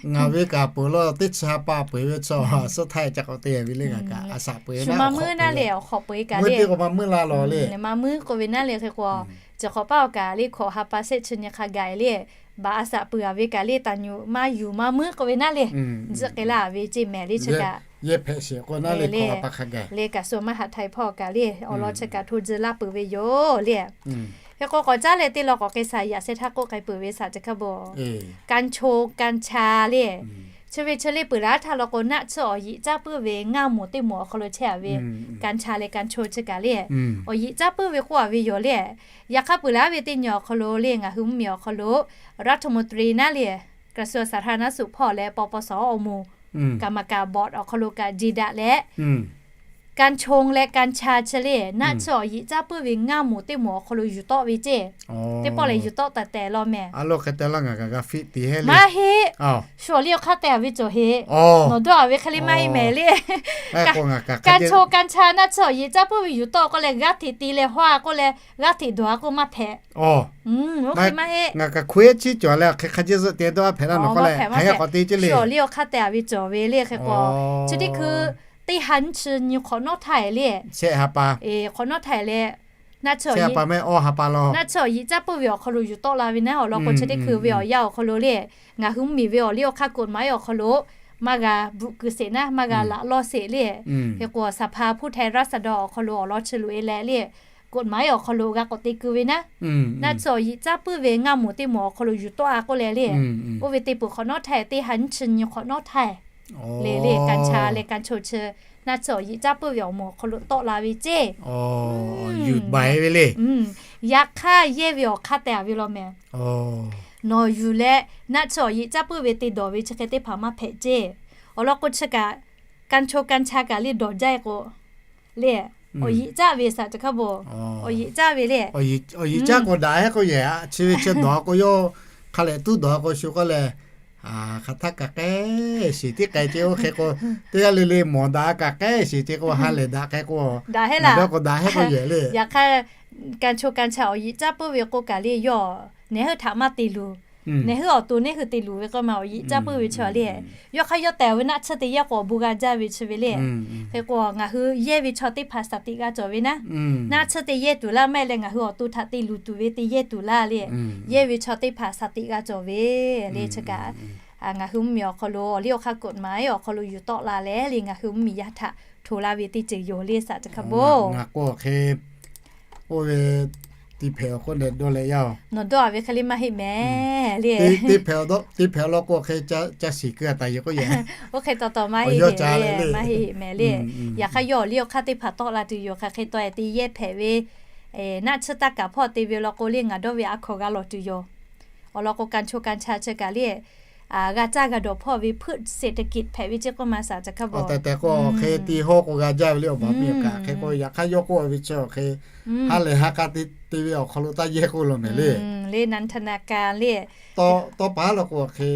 ngaˬ ve kaꞈ peuˬ law, teˇ chi ha pa peuˬ ve chaw suhˉ htaˇ ca k'awꞈ te ve le, ngaˬ kaꞈ a shaˍ peuˬ e naˉ. Shu ma muiˉ naˉ le, awˬ hk'awꞈ peuˬ e kaꞈ le, muiˉ te k'o ma muiˉ la lawˬ le. Ma muiˉ k'oˆ ve naˉ le, hk'e k'o cawˬ hk'awꞈ paˇ awˬ kaꞈ le hkawꞈ ha pa shehˆ chi nyi hk'a gaˬ le, baꞈ a shaˍ peuˬ a ve kaꞈ le, taˍ nyuꞈ maˇ yuˬ ma muiˉ k'oˆ ve naˉ le, tzuhˆ k'ai laˇ ve ceˇ mehˍ le chi kaꞈ. Yehˇ hpehꞈ sheˍ k'o naˉ le, hkawꞈ ha pa hk'a gaˬ le, กระทรวงมหาดไทย hpawˇ kaꞈ le awˬ lawn chi kaꞈ hto tcuh laˇ peuˬ ve yoˬ le. Hk'e k'o k'awꞈ caˉ leh teˇ law k'awꞈ k'ai shaˍ yaꞈ sheh htaˇ k'oˆ k'ai peuˬ ve shaˍ ca hk'a bon. กัญชง กัญชา le, chi ve chi le peuˬ laˬ htaˇ law k'o naˆ tsuhˇ awˬ yiꞈ caˉ puiˉ ve ngaˇ moˍ teˇ moˍ awˬ hk'aw lo chehˇ a ve, กัญชา leh กัญชง chi kaꞈ le awˬ yiꞈ caˉ puiˉ ve k'oˆ a ve yoˬ le. Yaꞈ hk'aˇ peuˬ laˬ ve teˇ nyi awˬ hk'aw lo le ngaˬ hui mvuhˇ miˬ awˬ hk'aw lo รัฐมนตรี naˉ le, กระทรวงสาธารณสุข hpawˇ leh ปปส awˬ moˍ กรรมการบอร์ด awˬ hk'aw lo kaꞈ jeˬ daꞈ leh Kanˍ cho leh kanˍ cha chi le, naˆ tsuhˇ awˬ yiꞈ caˇ puiˉ ve ngaˇ moˍ teˇ moˍ awˬ hk'aw lo yuˬ tawˆ ve ceˇ. Teˇ pawˆ lehˬ yuˬ tawˆ taˍ tehꞈ law mehˬ. Maˇ heˆ. Shu awˬ liˇ awˬ hk'aˇ teh a ve cawˬ heˆ. Nawˬ dawˇ a ve hk'e le maˇ heˆ mehˍ le. Kanˍ cho kanˍ cha naˆ tsuhˇ awˬ yiꞈ caˇ puiˉ ve yuˬ tawˆ k'oˆ leh, g'aˇ hteꞈ ti leh hawˇ a k'oˆ leh, g'aˇ hteꞈ dawˬ a k'oˆ maˇ hpehꞈ. Maˇ heˆ. Shu awˬ liˇ awˬ hk'aˇ teh a ve cawˬ ve le hk'e k'o, chi teˇ hkui teˇ ha nyiˇ chi nyi hk'awꞈ nawˉ htaˇ le, hk'awꞈ nawˉ htaˇ leh, naˆ tsuhˇ awˬ yiꞈ caˇ puiˉ ve awˬ hk'aw lo yuˬ tawˆ la ve naˉ. Awˬ lawn k'o, chi teˇ hkui ve awˬ yanˇ awˬ hk'aw lo le, ngaˬ hui mvuhˇ miˬ ve awˬ liˇ awˬ hk'aˇ กฎหมาย awˬ hk'aw lo maˇ g'a bvuhꞈ kuiˬ sheˍ naˉ, maˇ g'a laꞈ lawˇ sheˍ le. Hk'e k'o, สภาผู้แทนราษฎร awˬ hk'aw lo awˬ lawn chi loꞈ e leh le, กฎหมาย awˬ hk'aw lo g'a k'awꞈ te keu ve naˉ, naˆ tsuhˇ awˬ yiꞈ caˇ puiˉ ve ngaˇ moˍ teˇ moˍ awˬ hk'aw lo yuˬ tawˆ a k'oˆ leh le, oˇ ve teˇ peuˬ hk'awꞈ nawˉ htaˇ teˇ ha nyiˇ chi nyi hk'awꞈ nawˉ htaˇ le le, kanˍ cha leh kanˍ cho chi naˆ tsuhˇ awˬ yiꞈ caˇ puiˉ ve awˬ moˍ awˬ hk'aw lo tawˆ la ve ceˇ. Yaꞈ hk'aˇ yehˇ ve awˬ hk'aˇ teh a ve law mehˬ. Nawˬ yuˬ leh naˆ tsuhˇ awˬ yiꞈ caˇ puiˉ ve te dawˬ ve chi hk'e teˇ hpaˍ maˇ hpehꞈ ceˇ. Awˬ lawn k'o, chi kaꞈ kanˍ cho kanˍ cha kaꞈ le dawˬ jaˇ k'o le, awˬ yiꞈ caˇ ve สถาบัน awˬ yiꞈ caˇ ve le. Awˬ yiꞈ caˇ k'o daꞈ heˆ k'oˆ yehˬ, chi ve chi dawˬ k'o yawˇ hk'a lehˬ tuˉ dawˬ k'o shu k'oˆ leh, hk'aˬ htaˇ kaꞈ k'ehˉ shiˍ tiˉ k'ai ceˇ. Oˇ hk'e k'o, teˇ g'aˇ le le mawˬ daꞈ kaꞈ k'ehˉ shiˍ ceˇ k'o, ha lehˬ daꞈ k'ai k'o, daꞈ heˆ laˇ. K'o daꞈ heˆ k'oˆ yehˬ le. Yaꞈ hk'aˇ, kanˍ cho kanˍ cha awˬ yiꞈ caˇ puiˉ ve k'oˆ kaꞈ le, yawˇ nehˬ hui htaꞈ maˇ te luˬ. Nehˬ hui awˬ to nehˬ hui te luˬ ve k'oˆ ma, awˬ yiꞈ caˇ puiˉ ve chaw le. Yawˇ hk'aˇ yawˇ tehˬ ve naˆ tsuhˇ te yehˇ k'o awˬ bon g'a jaˇ ve chi ve le. Hk'e k'o, ngaˬ hui yehˇ ve chaw teˇ hpaˍ สติ g'a cawˬ ve naˉ. Naˆ tsuhˇ te yehˇ tuˬ laˇ maˇ heˆ leh, ngaˬ hui awˬ to htaꞈ te luˬ tuˬ ve te yehˇ tuˬ laˇ le. Yehˇ ve chaw teˇ hpaˍ สติ g'a cawˬ ve le. Chi kaꞈ ngaˬ hui mvuhˇ miˬ awˬ hk'aw lo awˬ liˇ awˬ hk'aˇ กฎหมาย awˬ hk'aw lo yuˬ tawˆ la leh le, ngaˬ hui mvuhˇ miˬ yaˇ htaꞈ hto laˇ ve teˇ ceuˬ yoˬ le สถาบัน ngaˬ k'o hk'e, oˇ ve teˇ hpehꞈ awˬ k'oˆ leh dawˇ leh yaˇ oˬ. Nawˬ dawˇ a ve hk'e le maˇ heˆ mehˍ le. Teˇ hpehꞈ awˬ lawn k'o hk'e ca shiˍ keu a taˍ yeˬ k'oˆ yehˬ. Oˇ hk'e taw taw maˇ heˆ le, maˇ heˆ mehˍ le. Yaꞈ hk'aˇ yawˇ awˬ liˇ awˬ hk'aˇ teˇ hpaˍ tawˆ la tuˬ yoˬ. Hk'aˬ hk'e taw e te yehˇ hpehꞈ ve naˆ tsuhˇ taˇ kaˍ hpawˇ te ve law k'o le, ngaˬ dawˇ ve a hkawnˍ g'a lawˬ tuˬ yoˬ. Awˬ lawn k'o, kanˍ cho kanˍ cha chi kaꞈ le, g'a caˇ g'a dawˬ hpawˇ ve พืชเศรษฐกิจ hpehꞈ ve ceˇ k'oˆ ma สถาบัน awˬ tehˬ tehˬ k'o hk'e te hawˇ k'o g'a jaˇ ve le, awˬ baˬ miˬ kaꞈ hk'e k'o, yaꞈ hk'aˇ yawˇ k'oˆ a ve chi awˬ hk'e, ha lehˬ ha k'a te ve awˬ hk'aw lo taˇ yehˇ k'oˆ law mehˍ le. Le นันทนาการ le. Tawˇ pa law k'o hk'e,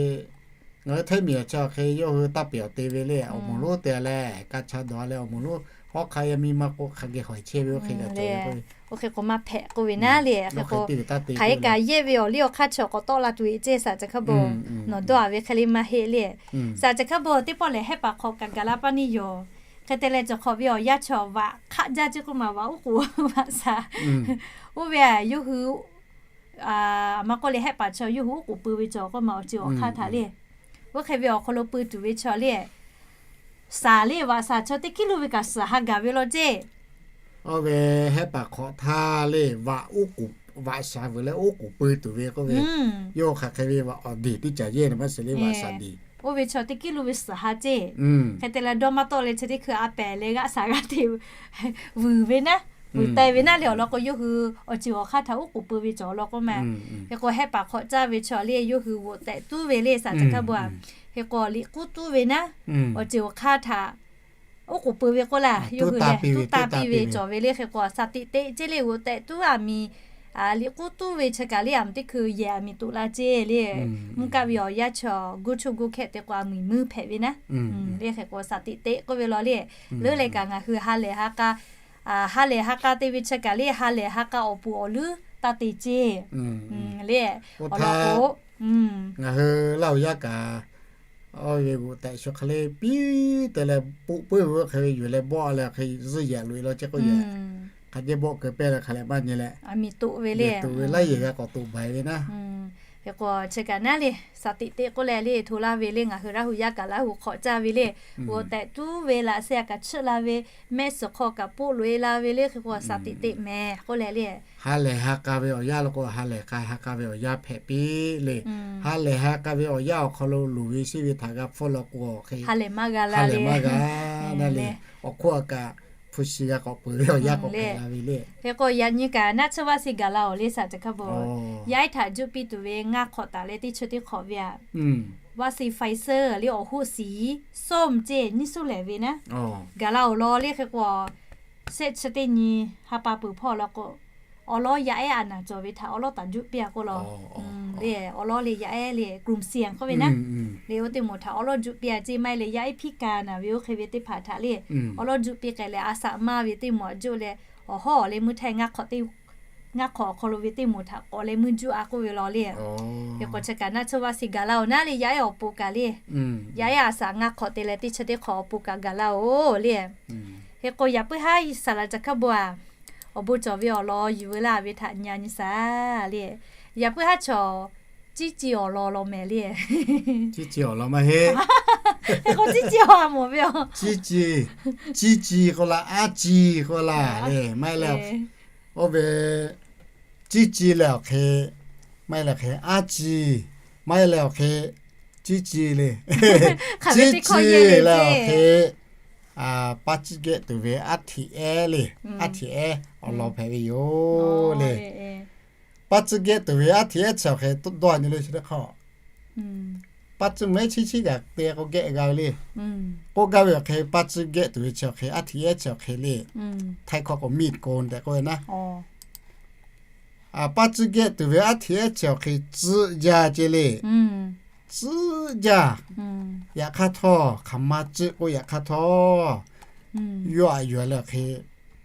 ngaˬ hui Htaiˇ miˬ awˬ chi awˬ hk'e yawˇ hui taˇ pehˬ awˬ te ve le, awˬ moˍ lonˉ te leh kanˍ cha dawˬ leh awˬ moˍ lonˉ hawˉ hk'aˇ yaˇ miˇ maˇ k'oˆ hk'a geh hawehˬ chehˇ ve oˇ hk'e g'a cawˬ ve k'o, oˇ hk'e k'o maˇ hpehꞈ k'oˆ ve naˉ le. Hk'e k'o, hk'aˬ hk'e kaꞈ yehˇ ve awˬ liˇ awˬ hk'aˇ chi awˬ k'awꞈ tawˆ la tuˬ ve ceˇ สถาบัน nawˬ dawˇ a ve hk'e le maˇ heˆ le. สถาบัน teˇ pawˆ lehˬ hehˆ paˍ hk'awꞈ kaꞈ gaˬ la paˇ neˇ yoˬ. Hk'e te leh cawˬ hk'awꞈ ve awˬ yanˇ chi vaꞈ hk'aˆ jaˇ ceˇ k'oˆ ma, vaꞈ uˉ k'oˍ vaꞈ shaˍ. Oˇ ve a yawˇ hui a maˇ k'oˆ leh hehˆ paˍ chaw yawˇ hui uˉ k'oˍ pui ve cawˬ k'oˆ ma, awˬ ceuˬ awˬ hk'aˇ htaꞈ le. Oˇ hk'e ve awˬ hk'aw lo pui tuˬ ve chaw le, shaˍ le vaꞈ shaˍ chaw teˇ kiˉ lo ve kaꞈ suhˍ ha gaˬ ve law ceˇ. Oˇ ve hehˆ paˍ hk'awꞈ htaˇ le vaꞈ uˉ k'oˍ vaꞈ shaˍ veuˬ leh uˉ k'oˍ pui tuˬ ve k'oˆ ve, yawˇ hk'aˬ hk'e ve vaꞈ awˬ deˬ teˇ caˬ yehˇ na maˇ shiˍ le vaꞈ shaˍ deˬ. Oˇ ve chaw teˇ kiˉ lo ve suhˍ ha ceˇ. Hk'e te leh dawˇ maˇ tawˆ leh chi teˇ hkui a pehˍ leh g'aˆ shaˍ g'aˇ hteꞈ vuiˬ ve naˉ, vuiˬ teh ve naˉ le. Awˬ lawn k'o yawˇ hui awˬ ceuˬ awˬ hk'aˇ htaꞈ uˉ k'oˍ pui ve cawˬ awˬ lawn k'oˆ ma. Hk'e k'o hehˆ paˍ hk'awꞈ caˇ ve chaw le yawˇ hui g'oꞈ tehꞈ tuˉ ve le สถาบัน a. Hk'e k'o liꞈ k'uˉ tuˉ ve naˉ, awˬ ceuˬ awˬ hk'aˇ htaꞈ uˉ k'oˍ pui ve k'oˆ laˇ, yawˇ hui lehˬ tuˉ taˇ piˇ ve cawˬ ve le. Hk'e k'o สติ te ceˇ le, g'oꞈ tehꞈ tuˉ a miˬ liꞈ k'uˉ tuˉ ve chi kaꞈ le a miˬ teˇ hkui yehˬ a miˬ toꞈ la ceˇ le. Mvuhˇ kaˆ ve awˬ yanˇ chi awˬ guˇ chuˇ guˇ hkehˆ te k'o a miˬ muiˇ hpehꞈ ve naˉ. Le hk'e k'o สติ te k'oˆ ve law le. Leuˉ leh kaꞈ ngaˬ hui ha lehˬ ha k'a, ha lehˬ ha k'a te ve chi kaꞈ le ha lehˬ ha k'a awˬ puˍ awˬ leuˉ taˇ te ceˇ le. Awˬ lawn k'o, ngaˬ hui Laˇ huˍ yaˇ kaꞈ, oˇ ve g'oꞈ tehꞈ shu hk'e le piˇ te leh poˆ puiˉ ve oˇ hk'e ve yuˬ leh bawˆ leh hk'e zuhˇ yehˬ loꞈ e law ceˇ k'oˆ yehˬ. Hk'a jehˇ bawˆ keu pehˇ leh hk'a lehˬ maˇ nyi leh, a miˬ toꞈ ve le, toꞈ ve laˇ yehˬ g'a k'awꞈ toꞈ baiˬ ve naˉ. Hk'e k'o chi kaꞈ naˉ le, สติ te k'oˆ leh le hto laˇ ve le, ngaˬ hui Laˇ huˍ yaˇ kaꞈ Laˇ huˍ hk'awꞈ caˇ ve le, g'oꞈ tehꞈ tuˉ ve laꞈ sheh a kaꞈ chiˆ la ve, mehˆ suhˍ hk'aw kaꞈ poˆ loꞈ e la ve le. Hk'e k'o สติ te mehˍ k'oˆ leh le. Ha lehˬ ha k'a ve awˬ yanˇ law k'o ha lehˬ k'a ha k'a ve awˬ yanˇ hpehꞈ piˇ le. Ha lehˬ ha k'a ve awˬ yanˇ awˬ hk'aw lo loˍ ve shiˉ ve htaꞈ g'a hpfuhˇ law k'o hk'e, ha lehˬ maˇ g'a la le. Awˬ hk'oˆ a kaꞈ hpu shi g'a k'awꞈ peuˬ ve awˬ yanˇ k'awꞈ hpehꞈ la ve le. Hk'e k'o yaꞈ nyi kaꞈ naˆ tsuhˇ vaˇ shiˍ gaˬ la awˬ le สถาบัน yaˇ ehˉ htaꞈ juˆ piˇ tuˬ ve ngaˇ hk'awꞈ taˍ leh teˇ chi teˇ hk'awꞈ ve a. vaccine Pfizer le awˬ hoˆ siˍ soˍ ceˇ nyiˇ suhˉ lehˬ ve naˉ, gaˬ la-oˬ law le hk'e k'o, shehˆ chi teˇ nyi ha pa peuˬ hpawˇ law k'o, awˬ lawˉ yaˇ ehˉ a naˍ cawˬ ve htaꞈ awˬ lawˉ taˍ juˆ piˇ-a k'oˆ law. Le awˬ lawˉ le yaˇ ehˉ le กลุ่มเสี่ยง k'oˆ ve naˉ, le oˇ teˇ moˍ htaꞈ awˬ lawˉ juˆ piˇ-a ceˇ maˇ heˆ leh yaˇ ehˉ hpiˇ ka naˍ ve oˇ hk'e ve teˇ hpaˍ htaꞈ le awˬ lawˉ juˆ piˇ k'ai leh a shaꞈ maˇ ve teˇ moˍ htaꞈ juˆ leh, awˬ hawˉ awˬ leh meuˇ htaˇ ngaˇ hk'awꞈ teˇ ngaˇ hk'awꞈ awˬ hk'aw lo ve teˇ moˍ htaꞈ k'awꞈ leh meuˇ juˆ-a k'oˆ ve law le. Hk'e k'o chi kaꞈ naˆ tsuhˇ vaccine gaˬ la-oˬ naˉ le yaˇ ehˉ awˬ pon kaꞈ le, yaˇ ehˉ a shaꞈ ngaˇ hk'awꞈ te leh teˇ chi teˇ hk'awꞈ awˬ pon kaꞈ gaˬ la-oˬ le. Hk'e k'o yaꞈ puiˉ haˉ saˍ laˍ caˬ hkaˇ bon-a, awˬ bon cawˬ ve awˬ lawn yuˬ veu laˇ ve htaꞈ nyi-a nyi shaˍ le. Yaꞈ puiˉ haˉ chaw ciˉ ci awˬ lawn law mehˍ le. Ciˉ ci awˬ lawn maˇ heˆ. Hk'e k'o ciˉ ci awˬ a mawˬ ve a. Ciˉ ci, ciˉ ci k'oˆ laˇ, aˉ ci k'oˆ laˇ le maˇ heˆ leh, oˇ ve ciˉ ci leh awˬ hk'e, maˇ heˆ leh hk'e aˉ ci, maˇ heˆ leh awˬ hk'e ciˉ ci le. Ciˉ ci leh awˬ hk'e paˇ tcuhˆ gehˆ tuˬ ve aˉ hteꞈ ehˉ le, aˉ hteꞈ ehˉ awˬ lawn hpehꞈ ve yoˬ le. Paˇ tcuhˇ gehˆ tuˬ ve aˉ hteꞈ ehˉ chi awˬ hk'e dawˇ nyi le chi teˇ hk'aˇ. Paˇ tcuhˇ mehˉ chiˉ chiˉ kaꞈ te k'o gehˆ g'a ve le. K'oˆ gaˇ ve awˬ hk'e paˇ tcuhˇ gehˆ tuˬ ve chi awˬ hk'e aˉ hteꞈ ehˉ chi awˬ hk'e le. Htaiˇ hkawˇ k'o มีดโกน tehꞈ k'oˆ ve naˉ. Paˇ tcuhˇ gehˆ tuˬ ve aˉ hteꞈ ehˉ chi awˬ hk'e tcuhˆ jaˇ ceˇ le. Tcuhˆ jaˇ. Yaꞈ hk'aˇ htawˇ hk'aˬ ma tcuhˆ k'oˆ yaꞈ hk'aˇ htawˇ, yawˇ aꞈ yuˬ leh awˬ hk'e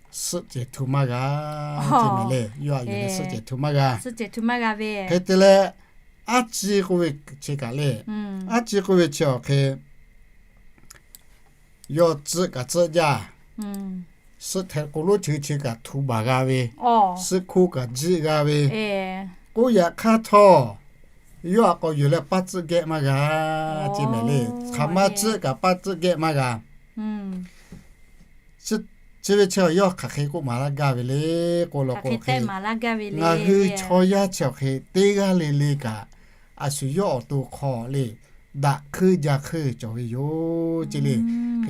suhˆ cehˬ htu maˇ g'a ceˇ mehˍ le. Yawˇ aꞈ yuˬ leh suhˆ cehˬ htu maˇ g'a. Hk'e te leh, aˉ ci k'oˆ ve chi kaꞈ le, aˉ ci k'oˆ ve chi awˬ hk'e yawˇ tcuhˆ kaꞈ tcuhˆ jaˇ. Suhˆ htehꞈ k'o lonˉ chi chi kaꞈ htu baˬ g'a ve, suhˆ hkuˇ kaꞈ jiˆ g'a ve. K'oˆ yaꞈ hk'aˇ htawˇ, yawˇ aꞈ k'awꞈ yuˬ leh paˇ tcuhˆ gehˆ maˇ g'a ceˇ mehˍ le. Hk'aˬ ma tcuhˆ kaꞈ paˇ tcuhˆ gehˆ maˇ g'a. Chi ve chi yawˇ hk'aˬ hk'e k'oˆ maˍ laˇ gaˇ ve le k'oˆ law k'o, ngaˬ hui chaw yaˇ chi awˬ hk'e teˇ g'aˇ le le kaꞈ, a shu yawˇ awˬ to hk'aw le daꞈ hkuiˇ ja hkuiˇ cawˬ ve yoˬ ceˇ le.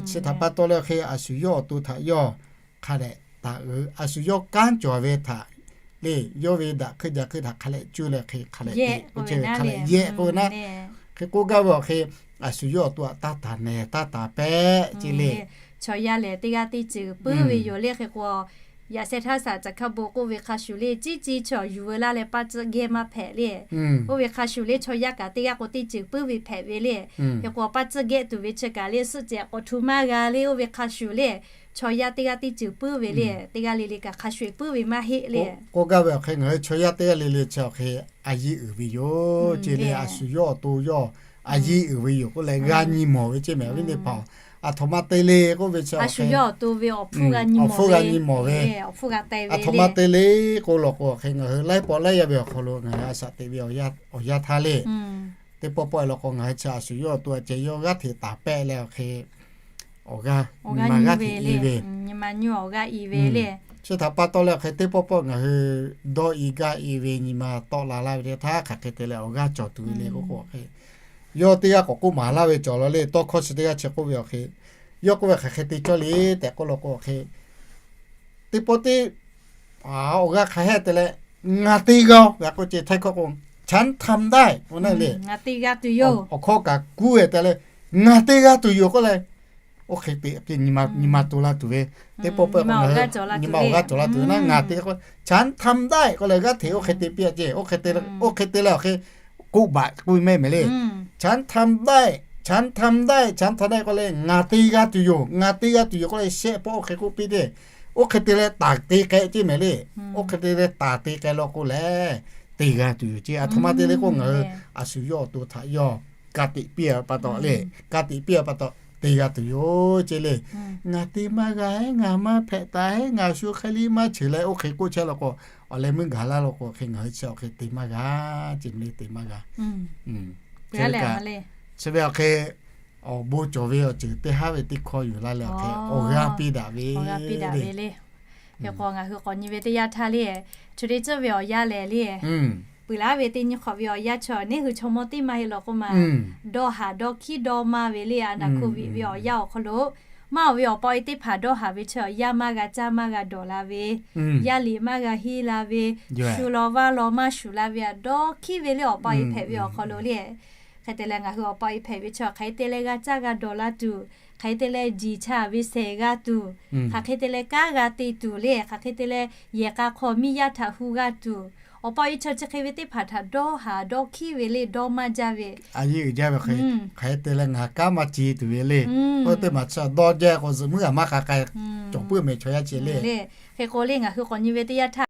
Chi htaꞈ pa taw leh awˬ hk'e a shu yawˇ awˬ to htaꞈ yawˇ hk'a dehꞈ taˍ uiˍ, a shu yawˇ kanˉ cawˬ ve htaꞈ le, yawˇ ve daꞈ hkuiˇ ja hkuiˇ htaꞈ hk'a dehꞈ cuˇ leh hk'e hk'a dehꞈ hk'a dehꞈ yehˬ k'oˆ ve naˉ. Hk'e k'oˆ gaˇ ve awˬ hk'e, a shu yawˇ awˬ to htaꞈ taˇ taˍ nehˬ taˇ taˍ pehˆ ceˇ le. Chaw yaˇ lehˬ teˇ g'aˇ teˇ ceuˬ puiˉ ve yoˬ le. Hk'e k'o, yaꞈ sheh htaˇ saˍ caˬ hkaˇ bon k'oˆ ve hk'a shuˍ le, ciˉ ci chaw yuˬ veu laˇ leh paˇ tcuhˆ gehˆ maˇ hpehꞈ le. Oˇ ve hk'a shuˍ le chaw yaˇ kaꞈ teˇ g'aˇ k'o teˇ ceuˬ puiˉ ve hpehꞈ ve le. Hk'e k'o paˇ tcuhˆ gehˆ tuˬ ve chi kaꞈ le suhˆ cehˬ k'awꞈ htu maˇ g'a le. Oˇ ve hk'a shuˍ le chaw yaˇ teˇ g'aˇ teˇ ceuˬ puiˉ ve le, teˇ g'aˇ le le kaꞈ hk'a shuˍ puiˉ ve maˇ heˆ le. K'oˆ gaˇ ve awˬ hk'e ngaˬ hui chaw yaˇ teˇ g'aˇ le le chi awˬ hk'e a yiˇ uiˍ ve yoˬ ceˇ le. A shu yawˇ awˬ to yawˇ a yiˇ uiˍ ve yoˬ k'oˆ leh g'a nyi mawˬ ve ceˇ mehˍ ve teˇ hpaˍ. Aˬ htoꞈ ma te le k'oˆ ve chi awˬ hk'e awˬ hpfuhˇ g'a nyi mawˬ ve. Aˬ htoꞈ ma te le k'oˆ law k'o awˬ hk'e ngaˬ hui laiˉ pawˆ laiˉ yaˇ ve awˬ hk'aw lo ngaˬ hui a shaꞈ teꞈ ve awˬ yanˇ htaˇ le, teˇ pawˆ pawˆ law k'o ngaˬ hui chi a shu yawˇ awˬ to a ceh yawˇ g'aˇ hteꞈ taˍ pehˆ leh awˬ hk'e awˬ g'aˇ nyi ma g'aˇ hteꞈ i ve, nyi ma nyi awˬ g'aˇ i ve le. Chi htaꞈ pa taw leh awˬ hk'e teˇ pawˆ pawˆ ngaˬ hui dawˇ i gaˇ i ve nyi ma tawˆ la laˇ ve teˇ htaˇ hk'aˬ hk'e te leh awˬ g'aˇ cawˬ tuˬ ve le k'oˆ k'o awˬ hk'e, yawˇ teˇ g'aˇ k'awꞈ k'oˆ maˍ laˇ ve cawˬ law le. Tawˇ hkawˇ chi teˇ g'aˇ chi k'oˆ ve awˬ hk'e, yawˇ k'oˆ ve hk'aˬ hk'e te cawˇ le tehꞈ k'oˆ law k'o awˬ hk'e, teˇ pawˆ teˇ awˬ g'aˇ hk'a hehˆ te leh, ngaˬ te g'a-oˬ g'a k'oˆ ce htaiˇ hkawˇ k'o, ฉันทำได้ k'oˆ naˉ le. Awˬ hkawˇ kaꞈ kuˉ ve te leh, ngaˬ te g'a tuˬ yoˬ k'oˆ leh, oˇ hk'e te nyi ma to la tuˬ ve, teˇ pawˆ pawˆ nyi ma awˬ g'aˇ cawˬ la tuˬ ve naˉ ngaˬ te k'o, ฉันทำได้ k'oˆ leh g'aˇ hteꞈ oˇ hk'e te piˇ-a ce. Oˇ hk'e te leh awˬ hk'e k'oˆ baˬ k'oˆ ve mehˆ mehˍ le. ฉันทำได้ ฉันทำได้ ฉันทำได้ k'oˆ leh ngaˬ te g'a tuˬ yoˬ, ngaˬ te g'a tuˬ yoˬ k'oˆ leh shehˆ pawˆ oˇ hk'e k'oˆ piˇ te. Oˇ hk'e te leh taˍ te k'ai ceˇ mehˍ le. Oˇ hk'e te leh taˍ te k'ai law k'o lehˬ, te g'a tuˬ yoˬ ce. Aˬ htoꞈ ma te le k'o ngaˬ hui a shu yawˇ awˬ to htaꞈ yawˇ ka tiꞈ piˇ-a pa taw le, ka tiꞈ piˇ-a pa taw te g'a tuˬ yoˬ ce le. Ngaˬ te maˇ g'a-e, ngaˬ maˇ hpehꞈ taˍ-e, ngaˬ shu hk'e liˇ maˇ cheuˬ leh oˇ hk'e k'oˆ chehˇ law k'o, awˬ leh meuˇ gaˬ laˇ law k'o hk'e ngaˬ hui chi awˬ hk'e te maˇ g'a ce, meuˇ te maˇ g'a. Chi ve kaꞈ, chi ve awˬ hk'e awˬ bon cawˬ ve awˬ ceuˬ teˇ haˉ ve teˇ hkawˇ yuˬ la leh awˬ hk'e awˬ g'aˇ piˇ daꞈ ve le. Hk'e k'o ngaˬ hui k'awꞈ nyi ve teˇ yanˇ htaˇ le, chaw teˇ ceuˬ ve awˬ yanˇ lehˬ le, peuˬ laˇ ve teˇ nyi hk'awꞈ ve awˬ yanˇ chaw neˇ hui chaw mawˇ teˇ maˇ heˆ law k'oˆ ma, dawˇ haˍ dawˇ hkiˉ dawˇ maˇ ve le. A naˍ hkoˇ viꞈ ve awˬ yanˇ awˬ hk'aw lo maˇ oˬ ve awˬ pa awˬ e teˇ hpaˍ dawˇ haˍ ve chi awˬ yanˇ maˇ g'a caˇ maˇ g'a dawˬ la ve, yaˇ liꞈ maˇ g'a henˇ la ve, shu law vaˇ law maˇ shuˍ la ve, a dawˇ hkiˉ ve le awˬ pa awˬ e hpehꞈ ve awˬ hk'aw lo le. Hk'e te leh ngaˬ hui awˬ pa awˬ e hpehꞈ ve chaw hk'aˬ hk'e te leh g'a caˇ g'a dawˬ la tuˬ, hk'aˬ hk'e te leh jiˬ cha ve shehˍ g'a tuˬ, hk'aˬ hk'e te leh kanˉ g'a te tuˬ le, hk'aˬ hk'e te leh yehˬ k'a hk'aw miˇ yaˇ htaꞈ hu g'a tuˬ, awˬ pa awˬ e chaw chi hk'e ve teˇ hpaˍ htaꞈ dawˇ haˍ dawˇ hkiˉ ve le, dawˇ maˇ jaˇ ve. Hk'aˬ hk'e te leh ngaˬ kanˉ maˇ ce tuˬ ve le. Oˇ teˇ maˬ chi dawˇ jaˇ k'o zuhꞈ muiˉ a maˇ k'a k'ai cawˬ puiˉ mehˍ chaw yaˇ ce le. Hk'e k'o le ngaˬ hui k'awꞈ nyi ve teˇ yanˇ htaˇ,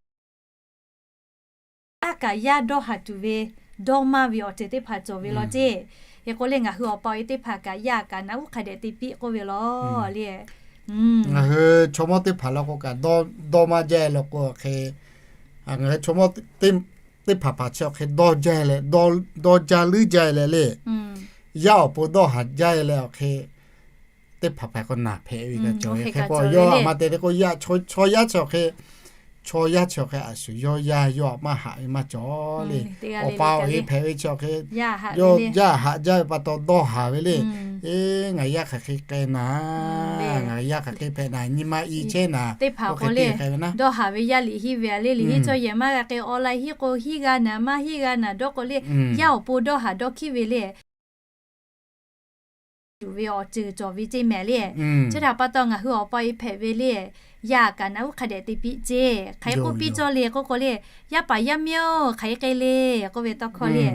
yaˇ kaꞈ yaˇ dawˇ haˍ tuˬ ve, dawˇ maˇ ve awˬ ceuˬ teˇ hpaˍ cawˬ ve law ceˇ. Hk'e k'o le ngaˬ hui awˬ pa awˬ e teˇ hpaˍ kaꞈ yaˇ kaꞈ naꞈ uˉ hk'a dehꞈ te piˇ k'oˆ ve law le. Ngaˬ hui chaw mawˇ teˇ hpaˍ law k'o kaꞈ dawˇ maˇ jaˇ law k'o hk'e, ngaˬ hui chaw mawˇ teˇ hpaˍ hpaˍ chi awˬ hk'e dawˇ jaˇ leh, dawˇ jaˇ leuˉ jaˇ leh le, yaˇ awˬ pon dawˇ haˍ jaˇ leh awˬ hk'e teˇ hpaˍ hpaˍ k'o naˬ hpehꞈ ve kaꞈ cawˬ ve. Hk'e k'o yawˇ a ma te te k'o, chaw yaˇ chi awˬ hk'e, chaw yaˇ chi awˬ hk'e a shu yawˇ yaˇ yawˇ a maˇ haꞈ ve maˇ cawˬ le. Awˬ pa awˬ e hpehꞈ ve chi awˬ hk'e, yawˇ yaˇ haꞈ jaˇ ve pa taw dawˇ haˍ ve le. Eˬ, ngaˬ yaˇ hk'aˬ hk'e k'ai naˍ, ngaˬ yaˇ hk'aˬ hk'e hpehꞈ naˍ, nyi ma i chehˇ naˍ, teˇ hpaˍ k'o le, dawˇ haˍ ve yaˇ liꞈ henˇ ve a le, liꞈ henˇ cawˇ yehˬ maˇ g'a k'ai, online henˇ k'o henˇ g'a naˍ maˇ henˇ g'a naˍ dawˇ k'o le, yaˇ awˬ pon dawˇ haˍ dawˇ hkiˉ ve le. tuˬ ve awˬ ceuˬ cawˬ ve ceˇ mehˍ le. Chi htaꞈ pa taw ngaˬ hui awˬ pa awˬ e hpehꞈ ve le, yaˇ kaꞈ naꞈ uˉ hk'a dehꞈ te piˇ ceˇ. Hk'aˬ hk'e k'oˆ piˇ cawˇ le k'oˆ k'o le, yaˇ paˍ yaˇ miˇ-oˬ, hk'aˬ hk'e k'ai le k'oˆ ve tawˇ hkawˇ le,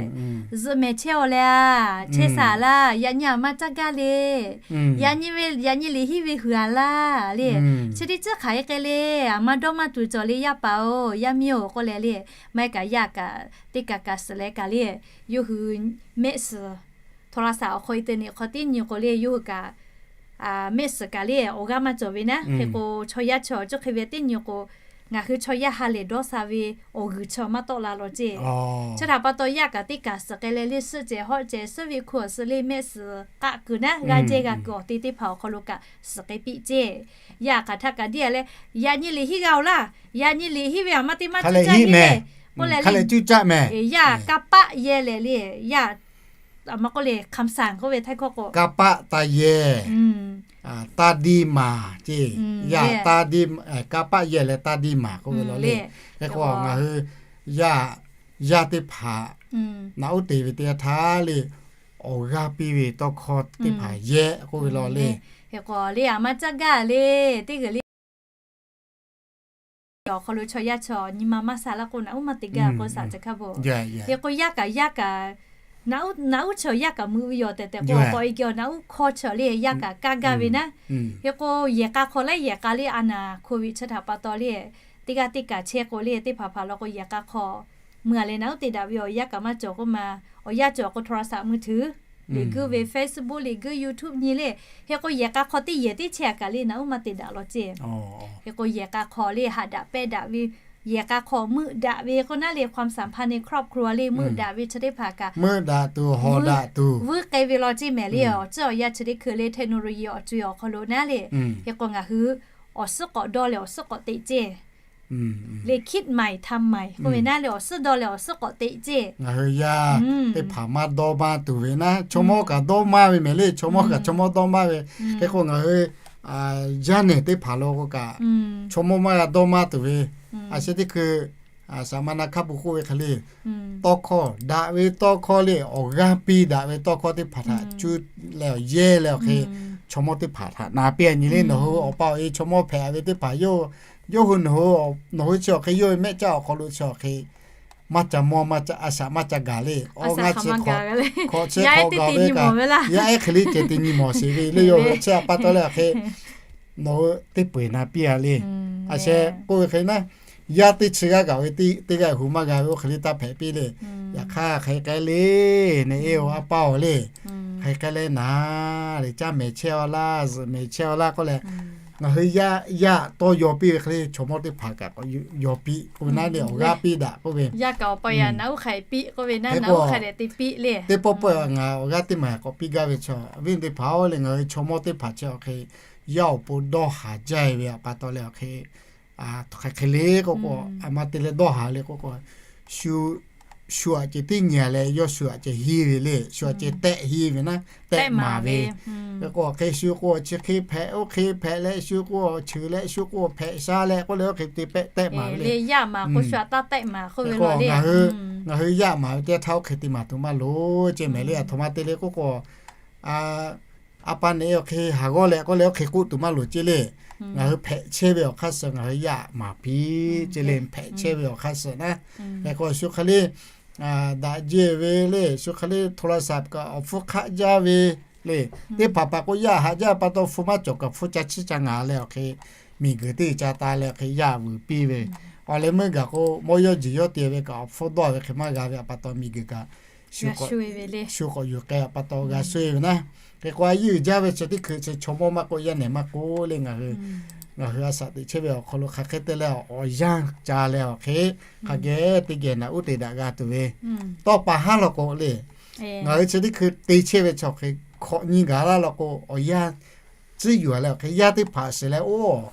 zuhꞈ mehˍ chehˇ-aw le a, chehˇ saˍ laˇ, yaꞈ nyi a maˇ caˇ gaˇ le. Yaꞈ nyi ve, yaꞈ nyi liꞈ henˇ ve huiˍ a laˇ le. Chi teˇ ceuˬ hk'aˬ hk'e k'ai le, a maˇ dawˇ maˇ tuˬ cawˬ le, yaˇ paˍ-oˬ, yaˇ miˇ-oˬ k'oˆ leh le, maˇ heˆ kaꞈ yaˇ kaꞈ teˇ kaꞈ kaꞈ suhˍ leh kaꞈ le, yawˇ hui mehˆ suhˍ โทรศัพท์ awˬ hk'aw internet hk'aw tiˉ nyi k'o le, yawˇ hui kaꞈ mehˆ suhˍ kaꞈ le awˬ g'aˇ maˇ cawˬ ve naˉ. Hk'e k'o chaw yaˇ chi awˬ ceuˬ hk'e ve teˇ nyi k'o, ngaˬ hui chaw yaˇ ha lehˬ dawˇ sha ve awˬ g'uiˬ chi maˇ tawˆ la law ceˇ. Chi htaꞈ pa taw yaˇ kaꞈ teˇ kaꞈ suhˍ k'ai leh le, suhˆ cehˬ hawˆ cehˬ suhˆ ve hku awˬ suhˍ le mehˆ suhˍ k'aˆ kuiˬ naˉ g'aˇ jehˇ g'a kuiˬ awˬ te teˇ hpaˍ awˬ hk'aw lo kaꞈ suhˍ k'ai piˇ ceˇ. Yaˇ hk'aˬ htaˇ kaꞈ deˇ a leh, yaꞈ nyi liꞈ henˇ g'a-oˬ laˇ, yaꞈ nyi liꞈ henˇ ve a maˇ te maˇ cuˇ caˆ henˇ le k'oˆ leh le, yaˇ kanˇ paˆ yehˬ leh le, yaˇ a maˇ k'oˆ le คำสั่ง k'oˆ ve htaiˇ hkawˇ k'o, kanˇ paˆ taˇ yehˬ, taˇ diˇ maˍ ceˇ. Yaˇ taˇ diˇ, kanˇ paˆ yehˬ leh taˇ diˇ maˍ k'oˆ ve law le. Hk'e k'o ngaˬ hui yaˇ, yaˇ teˇ hpaˍ naꞈ uˉ te ve teˇ yanˇ htaˇ le, awˬ g'aˇ piˇ ve tawˇ hkawˇ teˇ hpaˍ yehˬ k'oˆ ve law le. Hk'e k'o le a maˇ caˇ gaˇ le, teˇ g'uiˬ le awˬ hk'aw lo chaw yaˇ chaw nyi ma maˇ sha laˇ k'o naꞈ uˉ maˇ te gaˇ k'o shaˍ ceuˬ hk'a bo. Hk'e k'o yaˇ kaꞈ yaˇ kaꞈ naꞈ uˉ, naꞈ uˉ chaw yaˇ kaꞈ mui ve yoˬ tehꞈ tehꞈ k'o, awˬ pa awˬ e kehˬ awˬ naꞈ uˉ hkawˇ chaw le yaˇ kaꞈ kaˇ gaˇ ve naˉ. Hk'e k'o yehˬ k'a hk'aw leh yehˬ k'a le a naˍ โควิด chi htaꞈ pa taw le, teˇ g'aˇ teˇ kaꞈ chehˇ k'o le teˇ hpaˍ hpaˍ law k'o yehˬ k'a hk'aw mui a leh naꞈ uˉ te daꞈ ve awˬ yaˇ kaꞈ maˇ cawˬ k'oˆ ma, awˬ yaˇ cawˬ k'o โทรศัพท์มือถือ liꞈ guiˇ ve Facebook liꞈ guiˇ YouTube nyi le. Hk'e k'o yehˬ k'a hk'aw teˇ yehˬ teˇ chehˇ a kaꞈ le naꞈ uˉ maˇ te daꞈ law ceˇ. Hk'e k'o yehˬ k'a hk'aw le haꞈ daꞈ pehˇ daꞈ ve, yehˬ k'a hk'aw meuˆ daꞈ ve k'oˆ naˉ le, ความสัมพันธ์ในครอบครัว le meuˆ daꞈ ve chi teˇ hpaˍ kaꞈ meuˆ daꞈ tuˬ hawˍ daꞈ tuˬ vuiˇ k'ai ve law ceˇ mehˍ le. Awˬ ceuˬ awˬ yaˇ chi teˇ hkui le technology awˬ co e awˬ hk'aw lo naˉ le. Hk'e k'o ngaˬ hui awˬ suhˉ k'awꞈ dawˇ leh awˬ suhˉ k'awꞈ teꞈ ceˇ le, คิดใหม่ทำใหม่ k'oˆ ve naˉ le, awˬ suhˉ dawˇ leh awˬ suhˉ k'awꞈ teꞈ ceˇ. Ngaˬ hui yaˇ teˇ hpaˍ maˇ dawˇ maˇ tuˬ ve naˉ, chaw mawˇ kaꞈ dawˇ maˇ ve mehˍ le, chaw mawˇ kaꞈ chaw mawˇ dawˇ maˇ ve. Hk'e k'o ngaˬ hui yaˇ nehˬ teˇ hpaˍ law k'o kaꞈ chaw mawˇ maˇ g'a dawˇ maˇ tuˬ ve, a sheh teˇ hkui shaˍ ma na hkaˇ pu k'oˆ ve hk'e le, tawˇ hkawˇ daꞈ ve tawˇ hkawˇ le, awˬ g'aˇ piˇ daꞈ ve tawˇ hkawˇ teˇ hpaˍ htaꞈ cuˇ leh awˬ yehˇ leh awˬ hk'e chaw mawˇ teˇ hpaˍ htaꞈ na piˇ a nyi le. Nawˬ hui awˬ pa awˬ e chaw mawˇ hpehꞈ ve teˇ hpaˍ yawˇ hui, nawˬ hui chi awˬ hk'e yawˇ hui mehˆ caˇ awˬ hk'aw lo chi awˬ hk'e maˇ ca mawˇ maˇ ca a shaꞈ maˇ ca gaˬ le. Awˬ g'aˇ chi hk'awꞈ chehˇ hk'awꞈ gaˬ ve kaꞈ, yaˇ ehˉ hk'e le ceh te nyi mawˬ sheˍ ve le. Yawˇ hui chi a pa taw leh awˬ hk'e nawˬ hui teˇ peu eˬ na piˇ a le. A sheh k'oˆ ve hk'e naˉ, yaˇ teˇ chi g'aˇ kaꞈ ve teˇ g'aˇ hu maˇ g'a ve oˇ hk'e le taˇ hpehꞈ piˇ le. Yaꞈ hk'aˇ hk'aˬ hk'e k'ai le, ne eˬ-oˬ a pa-oˬ le, hk'aˬ hk'e k'ai leh naˉ le, caˇ mehˍ chehˇ-aw laˇ, zuhꞈ mehˍ chehˇ-aw laˇ k'oˆ leh, ngaˬ hui yaˇ, yaˇ tawˇ yaw piˇ ve hk'e le chaw mawˇ teˇ hpaˍ kaꞈ k'awꞈ yaw piˇ k'oˆ ve naˉ le, awˬ g'aˇ piˇ daꞈ k'oˆ ve. Yaˇ kaꞈ awˬ pa yaꞈ naˉ uˉ hk'aꞈ piˇ k'oˆ ve naˉ, naˉ uˉ hk'aꞈ dehꞈ te piˇ le. Teˇ pawˆ pawˆ ngaˬ awˬ g'aˇ teˇ maˬ k'awꞈ piˇ gaˇ ve chaw, awˬ viˉ teˇ hpaˍ-oˬ le, ngaˬ hui chaw mawˇ teˇ hpaˍ chi awˬ hk'e yaˇ awˬ pon dawˇ haˍ jaˇ ve a pa taw leh awˬ hk'e, hk'aˬ hk'e le k'oˆ k'o, a ma te leh dawˇ haˍ le k'oˆ k'o, shu, shu aꞈ ceh teˇ nyi a leh yawˇ shu aꞈ ceh henˇ ve le, shu aꞈ ceh tehˆ henˇ ve naˉ, tehˆ maˍ ve. K'o hk'e shu k'o chi hk'e hpehꞈ, oˇ hk'e hpehꞈ leh shu k'o cheuˬ leh shu k'o hpehꞈ sha leh k'oˆ leh oˇ hk'e te pehˆ tehˆ maˍ ve le. Yaˇ maˍ k'o shu aꞈ taˇ tehˆ maˍ k'oˆ ve le. Ngaˬ hui ngaˬ hui yaˇ maˍ ve teˇ htaˇ oˇ hk'e te maˍ tuˬ maˇ loˍ ceˇ mehˍ le. Aˬ htoꞈ ma te le k'oˆ k'o, a pa nehˬ oˇ hk'e haˍ g'awˇ leh k'oˆ leh oˇ hk'e k'oˆ tuˬ maˇ loˍ ceˇ le. Ngaˬ hui hpehꞈ chehˇ ve awˬ hk'aˇ suh ngaˬ hui yaˇ maˍ piˇ ceˇ le. Hpehꞈ chehˇ ve awˬ hk'aˇ suh naˉ, hk'e k'o shu hk'e le daꞈ jehˇ ve le, shu hk'e le โทรศัพท์ kaꞈ awˬ hpfuhˇ hk'aˆ jaˇ ve le. Teˇ hpaˍ paˍ k'o yaˇ haꞈ jaˇ pa taw hpu maˇ cawˬ kaꞈ hpu ca chiˇ ca ngaˍ leh awˬ hk'e miˬguiˬ teˇ ca ta leh awˬ hk'e yaˇ vuiˬ piˇ ve. Awˬ leh meuˇ gaˬ k'o mawˇ yawˇ jeˬ yawˇ te ve kaꞈ awˬ hpfuhˇ dawˇ ve hk'e maˇ g'a ve pa taw miˬguiˬ kaꞈ shu k'awꞈ yuˬ k'ai pa taw g'a sho e ve naˉ. Hk'e k'o a yeˇ uiˍ jaˇ ve chi teˇ hkui chi chaw mawˇ maˇ k'oˆ, yaˇ nehˬ maˇ k'oˆ le, ngaˬ hui, ngaˬ hui a shaꞈ teꞈ chehˇ ve awˬ hk'aw lo hk'aˬ hk'e te leh awˬ yanˇ ca leh awˬ hk'e hk'a geh teˇ geh naꞈ uˉ te daꞈ g'a tuˬ ve. Tawˇ pa haˉ law k'o le, ngaˬ hui chi teˇ hkui te chehˇ ve chaw hk'e hk'awꞈ nyi gaˬ laˇ law k'o awˬ yanˇ tcuhˉ yuˬ leh awˬ hk'e yaˇ teˇ hpaˍ shiˍ leh oˇ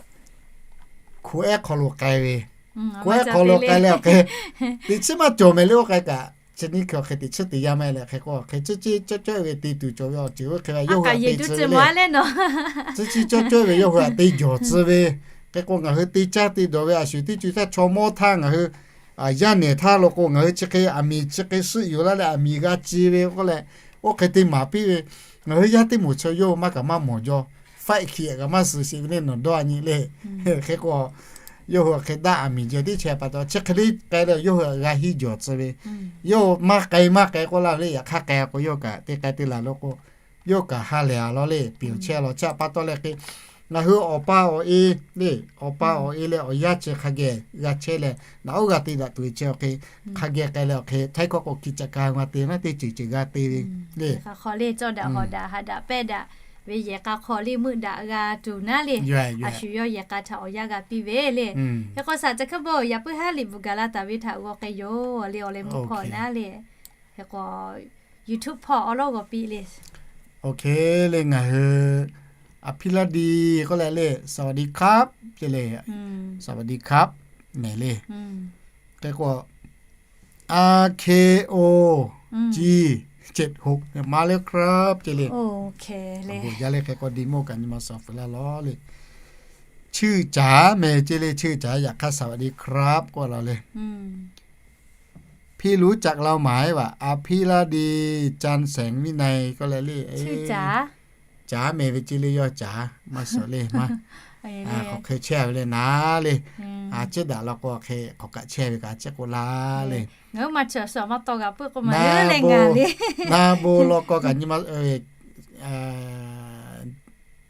hku ehˉ hk'aw lo k'ai ve, hku ehˉ hk'aw lo k'ai leh awˬ hk'e teꞈ chiˉ maˇ cawˬ mehˍ le. Oˇ k'ai kaꞈ chi nyiˇ hkui awˬ hk'e teꞈ chiˉ te yaˇ maˇ heˆ leh hk'e k'o hk'e ciˇ ciˇ cawˇ cawehˇ ve te tuˬ cawˬ ve awˬ ceuˬ oˇ hk'e ve yawˇ hui htaꞈ te tcuh ve le. Ciˇ ciˇ cawˇ cawehˇ ve yawˇ hui htaꞈ te jawˬ tcuh ve. Hk'e k'o ngaˬ hui te caˇ te dawˬ ve a shuˍ teˇ co htaˇ chaw mawˇ htaˇ ngaˬ hui yaˇ nehˬ htaˇ law k'o ngaˬ hui chi hk'e aˬ miˍ chi hk'e suhˆ yuˬ laˇ leh aˬ miˍ g'a ci ve k'oˆ leh oˇ hk'e te maˍ piˇ ve. Ngaˬ hui yaˇ teˇ moˍ chi yawˇ hui maˇ kaꞈ maˇ mawˬ jaw, faiˆ hkiꞈ kaꞈ maˇ suh sheˍ ve le nawˬ dawˇ a nyi le. Hk'e k'o yawˇ hui hk'e daꞈ aˬ miˍ jawˬ teˇ chehˇ pa taw chi hk'e le k'ai leh yawˇ hui htaꞈ g'a hiˇ jawˬ tcuh ve. Yawˇ hui maˇ k'ai maˇ k'ai k'oˆ laˇ ve le. Yaꞈ hk'aˇ k'ai k'o yawˇ kaꞈ te k'ai te laˬ lo k'o yawˇ kaꞈ ha lehˬ a law le, piˍ awˬ chehˇ law chi pa taw leh hk'e ngaˬ hui awˬ pa awˬ e le, awˬ pa awˬ e leh awˬ yanˇ chi hk'a geh g'a chehˇ leh naꞈ oˉ g'a te daꞈ tuˬ ve chi awˬ hk'e hk'a geh k'ai leh awˬ hk'e htaiˇ hkawˇ k'o hkiˬ caꞈ ka hui ma te maˇ teˇ ceuˬ ceuˬ g'a te ve le. Hk'aˬ hk'aw le cawˇ daꞈ hawˍ daꞈ haꞈ daꞈ pehˇ daꞈ ve yehˬ k'a hk'aw le meuˆ daꞈ g'a tuˬ naˉ le. A shu yawˇ yehˬ k'a htaꞈ awˬ yanˇ g'a piˇ ve le. Hk'e k'o shaˍ ca hk'e bon yaꞈ puiˉ haˉ liꞈ bvuhꞈ gaˬ la taˍ ve htaꞈ g'aw k'ai yoˬ le. Awˬ leh meuˇ hpawˇ naˉ le. Hk'e k'o YouTube hpawˇ awˉ lawˉ g'aw piˇ le. Oˇ hk'e le ngaˬ hui อภิรดี k'oˆ leh le สวัสดีครับ ceˇ le, สวัสดีครับ mehˍ le. Hk'e k'o อาร์ เค โอ จี เจ็ดหก มาแล้วครับ ceˇ le. Awˬ bon jaˇ le. Hk'e k'o ดีมาก kaꞈ nyi ma suhˍ awˬ fuiˍ laˇ lawˬ le. ชื่อจ๋า mehˍ ceˇ le, ชื่อจ๋า yaꞈ hk'aˇ สวัสดีครับ k'oˆ laˇ le. พี่รู้จักเราไหม วะ อภิรดี จันทร์แสงวินัย k'oˆ leh le. Caˉ mehˍ ve ceˇ le, yawˇ caˉ maˇ suhˍ le maˇ. K'awꞈ hk'e chehˇ ve le naˉ le. A ciˉ daꞈ law k'o hk'e k'awꞈ kaꞈ chehˇ ve kaꞈ a ciˉ k'oˆ laˇ le. Naˉ bon law k'o kaꞈ nyi ma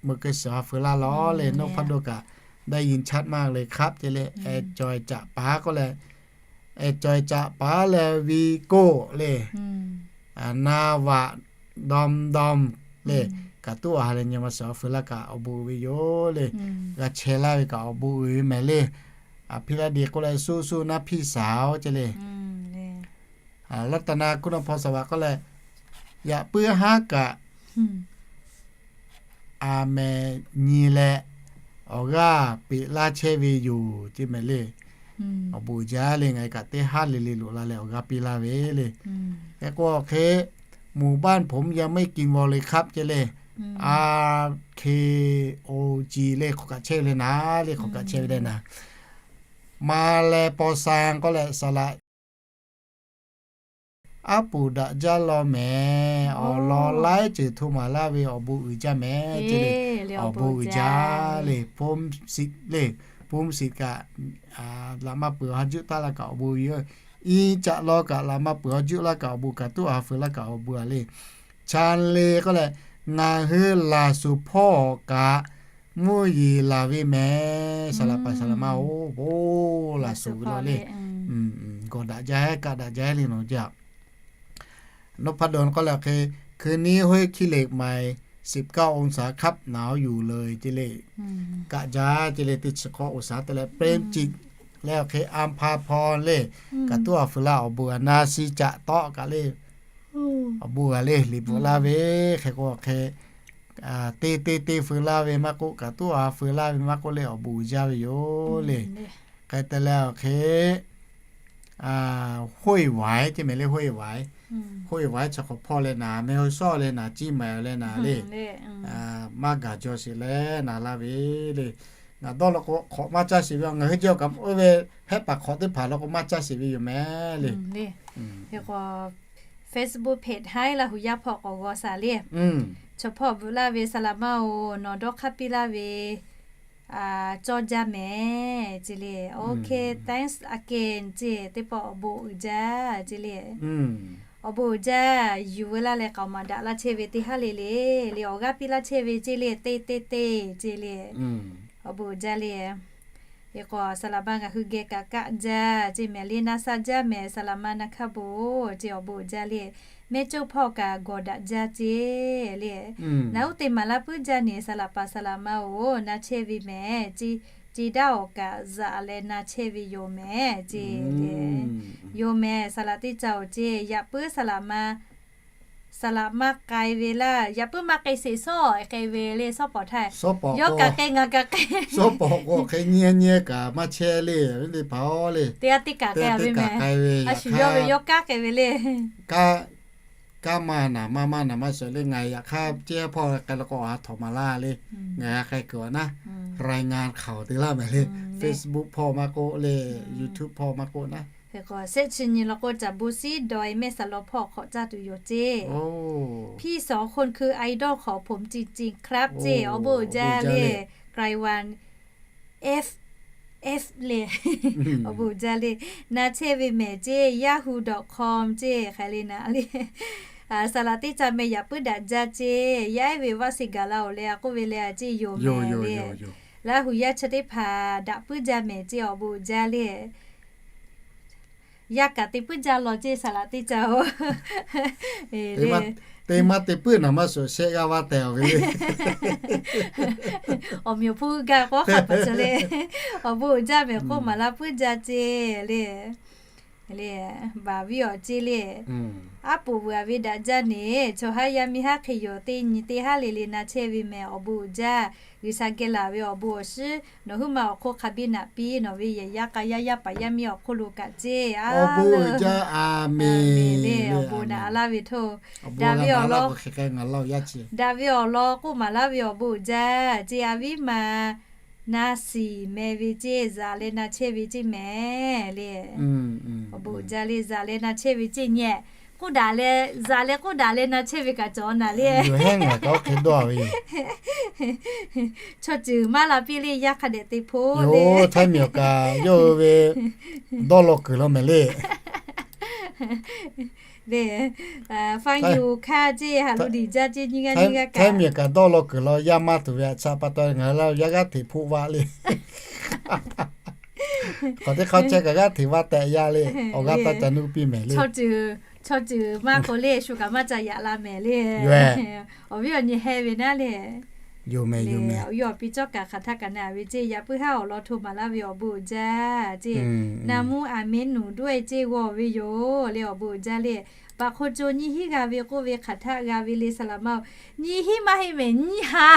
meuꞈ keu suhˍ ha fuiˍ laˇ lawˬ le. Nawˬ hpaˇ do kaꞈ ได้ยินชัดมากเลยครับ ceˇ le. E caweh caꞈ paˍ k'oˆ leh, e caweh caꞈ paˍ leh วีโก้ le. Na vaꞈ ดอมดอม le. Kaꞈ tuˉ awˬ ha leh nyi ma suhˍ awˬ fuiˍ laˇ kaꞈ awˬ bon uiˍ ve yoˬ le. G'a chehˇ laˇ ve kaꞈ awˬ bon uiˍ ve mehˍ le. A hpiˇ laˇ de k'oˆ leh สู้ๆ นะพี่สาว ceˇ le. ลัตนา คุณพรสวัสดิ์ k'oˆ leh, yaꞈ puiˉ haˉ kaꞈ a meh nyi leh awˬ g'aˇ peꞈ laˇ chehˇ ve yoˬ ceˇ mehˍ le. Awˬ bon uiˍ jaˇ le, ngaˬ kaꞈ teˇ haˉ le le loꞈ la leh awˬ g'aˇ piˇ laˇ ve le. Hk'e k'o hk'e หมู่บ้านผมยังไม่กินวอลเลยครับ ceˇ le. อาร์ เค โอ จี le, hk'aˬ kaꞈ chehˇ ve le naˉ le, hk'aˬ kaꞈ chehˇ ve le naˉ. Ma leh paw san k'oˆ leh saˍ laꞈ aˉ poˍ daꞈ jaˇ law mehˍ. Awˬ lawn laiˉ ceuˬ hto maˍ laˇ ve awˬ bon uiˍ jaˇ mehˍ ceˇ le. Awˬ bon uiˍ jaˇ le, ภูมิสิทธิ์ le, ภูมิสิทธิ์ kaꞈ laꞈ ma peuˬ ha juˆ taˇ la kaꞈ awˬ bon uiˍ yoˬ. Iˉ caꞈ law kaꞈ laꞈ ma peuˬ ha juˆ laˇ kaꞈ awˬ bon, kaꞈ tuˉ awˬ ha fuiˍ laˇ kaꞈ awˬ bon a le. Cha le k'oˆ leh, ngaˬ hui laˬ suˍ hpawˇ kaꞈ mvuhˇ yeˬ laˬ ve mehˍ. Saˍ laꞈ paˍ saˍ laꞈ ma oˬ, bon laˬ suˍ ve law le. Gawˬ daꞈ jaˇ, kaˆ daꞈ jaˇ le nawˬ jaˇ. Nawˬ hpaˇ dawˬ k'oˆ leh hk'e, คืนนี้ห้วยขี้เหล็กใหม่ สิบเก้าองศาครับ หนาวอยู่เลย ceˇ le. Kaˆ jaˇ ceˇ le, teˇ chi hk'awꞈ องศา te leh เปรมจิต leh awˬ hk'e อัมพาพร le. Kaꞈ tuˉ awˬ ha fuiˍ laˇ awˬ bon a, na si caꞈ tawˆ kaꞈ le awˬ bon g'a le, liꞈ bvuhꞈ laˇ ve. Hk'e k'o hk'e te te te fuiˍ laˇ ve maˇ k'oˆ, kaꞈ tuˉ awˬ ha fuiˍ laˇ ve maˇ k'oˆ le, awˬ bon uiˍ jaˇ ve yoˬ le. K'ai te leh awˬ hk'e ห้วยหวาย ceˇ mehˍ le, ห้วยหวาย. ห้วยหวาย chi hk'awꞈ hpawˇ leh naˍ, meh hui shawˇ leh naˍ, ciˇ maiˍ leh naˍ le. Maˇ gaˬ jaw sheˍ leh naˍ laˇ ve le. Ngaˬ dawˇ law k'o hk'awꞈ maˇ caˇ sheˍ ve, ngaˬ hui jawˇ kaꞈ oˇ ve hehˉ paˍ hk'awꞈ teˇ hpaˍ law k'o maˇ caˇ sheˍ ve yoˬ meh le. Hk'e k'o, Facebook page haiˉ Laˇ hu yaˇ hpawˇ k'awꞈ g'aw shaˍ le. Chaw hpawˇ bvuhꞈ laˇ ve, Saˍ laˍ ma-oˬ, nawˬ dawˇ hk'aˇ piˇ laˇ ve cawˇ jaˇ mehˍ ce le. Okay, thanks again ce, teˇ pawˆ awˬ bon uiˍ jaˇ ce le. Awˬ bon uiˍ jaˇ, yuˬ veu laˇ leh k'aoˍ maˍ daꞈ laˇ chehˇ ve teˇ haˉ le le, le awˬ g'aˇ piˇ laˇ chehˇ ve ce le, teˇ teˇ teˇ ce le. Awˬ bon uiˍ jaˇ le. Hk'e k'o, Saˍ laˍ ma ngaˬ hui geh kaꞈ kaˆ jaˇ ce mehˍ le, na sha jaˇ mehˍ, Saˍ laˍ ma na hk'a bon ce, awˬ bon uiˍ jaˇ le. Mehˇ coˇ hpawˇ kaꞈ gawˬ daꞈ jaˇ ce le. Naˬ uˉ te maˍ laˇ puiˉ jaˇ neˬ, Saˍ laˍ paˍ Saˍ laˍ ma-oˬ, na chehˇ ve mehˍ ce, ce daˇ awˬ kaꞈ zaꞈ leh na chehˇ ve yoˬ mehˍ ce le. Yoˬ mehˍ, Saˍ laˍ teˇ ca-oˬ ce, yaꞈ puiˉ Saˍ laˍ ma, Saˍ laˍ maˇ k'ai ve laˇ, yaꞈ puiˉ maˇ k'ai sheˍ, shawˉ k'ai ve le, shawˉ pawˍ htaˇ. Yawˇ kaꞈ k'ai, ngaˬ kaꞈ k'ai. Shawˉ pawˍ k'o hk'e nyi nyi kaꞈ maˇ chehˇ le, ve le hpaˍ-oˬ le. Teˇ g'aˇ teˇ kaꞈ k'ai ve mehˍ. A shu yawˇ ve yawˇ kanˉ k'ai ve le. Kanˉ maˇ naˍ maˇ maˇ naˍ maˇ shawˍ le, ngaˬ yaꞈ hk'aˇ ceˇ hpawˇ k'ai la k'o a htoꞈ ma laˇ le. Ngaˬ ha k'ai kuiˬ a naˉ, รายงานข่าว te laˇ mehˍ le. Facebook hpawˇ maˇ k'oˆ le, YouTube hpawˇ maˇ k'oˆ naˉ. Hk'e k'o, shehˆ chi nyi law k'o, caˬ bon siˉ daweh mehˆ saˍ law hpawˇ hk'awꞈ caˇ tuˬ yoˬ ce. พี่สองคนคือไอดอลของผมจริงๆครับ ce, awˬ bon uiˍ jaˇ le. ไกรวัน F F le. Awˬ bon uiˍ jaˇ le. Na chehˇ ve mehˍ ce, yahoo dot com ce, hk'e le na le. Saˍ laˍ teˇ ca meh yaꞈ puiˉ daꞈ jaˇ ce. Yaˇ ehˉ ve vaˇ se gaˬ la-oˬ leh a k'oˆ ve leh a ce yoˬ mehˍ le. Laˇ hu yaˇ chi teˇ hpaˍ daꞈ puiˉ jaˇ mehˍ ce, awˬ bon uiˍ jaˇ le. Yaˇ kaꞈ te puiˉ jaˇ law ce, Saˍ laˍ teˇ ca-oˬ. Te maˇ te puiˉ naˍ maˇ shuˍ shehˆ g'aˇ vaˇ tehˬ-oˬ ve le. Awˬ meꞈ awˬ hponˇ gaˇ k'o hk'a paˍ cawˬ le. Awˬ bon uiˍ jaˇ mehˍ k'oˆ maˍ laˇ puiˉ jaˇ ce le. Le, baˬ viˉ awˬ ce le. Aˉ poꞈ vuiˬ a ve daꞈ jaˇ neˬ, chaw haˉ yaˇ miˇ haˉ hk'e yoˬ, teˇ nyi teˇ haˉ le le na chehˇ ve mehˍ, awˬ bon uiˍ jaˇ. G'uiˬsha geh laˬ ve awˬ bon awˬ shiˉ nawˬ huiˉ ma awˬ hk'oˆ hk'a biˇ naꞈ piˇ, nawˬ ve yehˬ yaˇ k'a yaˇ yaˇ paˍ yaˇ miˇ awˬ hk'oˆ lo kaꞈ ce. Awˬ bon uiˍ jaˇ, a menˬ le. Awˬ bon naꞈ a laˇ ve htoˇ, daꞈ ve awˬ lawn, daꞈ ve awˬ lawn k'oˆ maˍ laˇ ve awˬ bon uiˍ jaˇ ce, a viˉ ma na shiˍ meh ve ce, zaꞈ leh na chehˇ ve ce mehˍ le. Awˬ bon uiˍ jaˇ le, zaꞈ leh na chehˇ ve ce nyi. K'oˆ daꞈ leh, zaꞈ leh k'oˆ daꞈ leh na chehˇ ve kaꞈ cawˬ naˍ le. Chaw ceuˬ maˇ la piˇ le, yaˇ hk'a dehꞈ te hpoˆ le. Htaiˇ miˬ awˬ kaꞈ yawˇ hui ve dawˇ law kuiˬ law mehˍ le. Faˇ yuˬ hkaˇ ce, haꞈ lo diˍ jaˇ ce, nyiˇ g'aˇ nyiˇ g'aˇ kaꞈ. Htaiˇ miˬ kaꞈ dawˇ law kuiˬ law yaˇ maˇ tuˬ ve aꞈ chaꞈ pa taw ngaˬ hui laˇ yaˇ g'aˇ hteꞈ hpoˆ vaˆ le. K'awꞈ teˇ hk'aˇ chehˇ kaꞈ g'aˇ hteꞈ vaˆ tehꞈ yaˇ le. Awˬ g'aˇ taˇ ca nuˇ piˇ mehˍ le. Chaw ceuˬ maˇ k'oˆ le, shu kaꞈ maˇ ca yaꞈ la mehˍ le. Awˬ viˉ awˬ nyi heh ve naˉ le. Yoˬ mehˍ, yoˬ mehˍ. Awˬ viˉ awˬ pi cawˇ kaꞈ hk'aˬ htaˇ kaꞈ na ve ce, yaꞈ puiˉ haˉ awˬ lawn hto maˍ laˇ ve awˬ bon uiˍ jaˇ ce. Na muˇ a menˉ nuˬ duˇ e ce g'aw ve yoˬ le, awˬ bon uiˍ jaˇ le. Paˍ hk'o co nyiˇ hinˉ g'a ve k'oˆ ve hk'aˬ htaˇ g'a ve le, saˍ laˍ ma-oˬ. Nyiˇ hinˉ maˇ heˆ mehˍ, nyiˇ ha.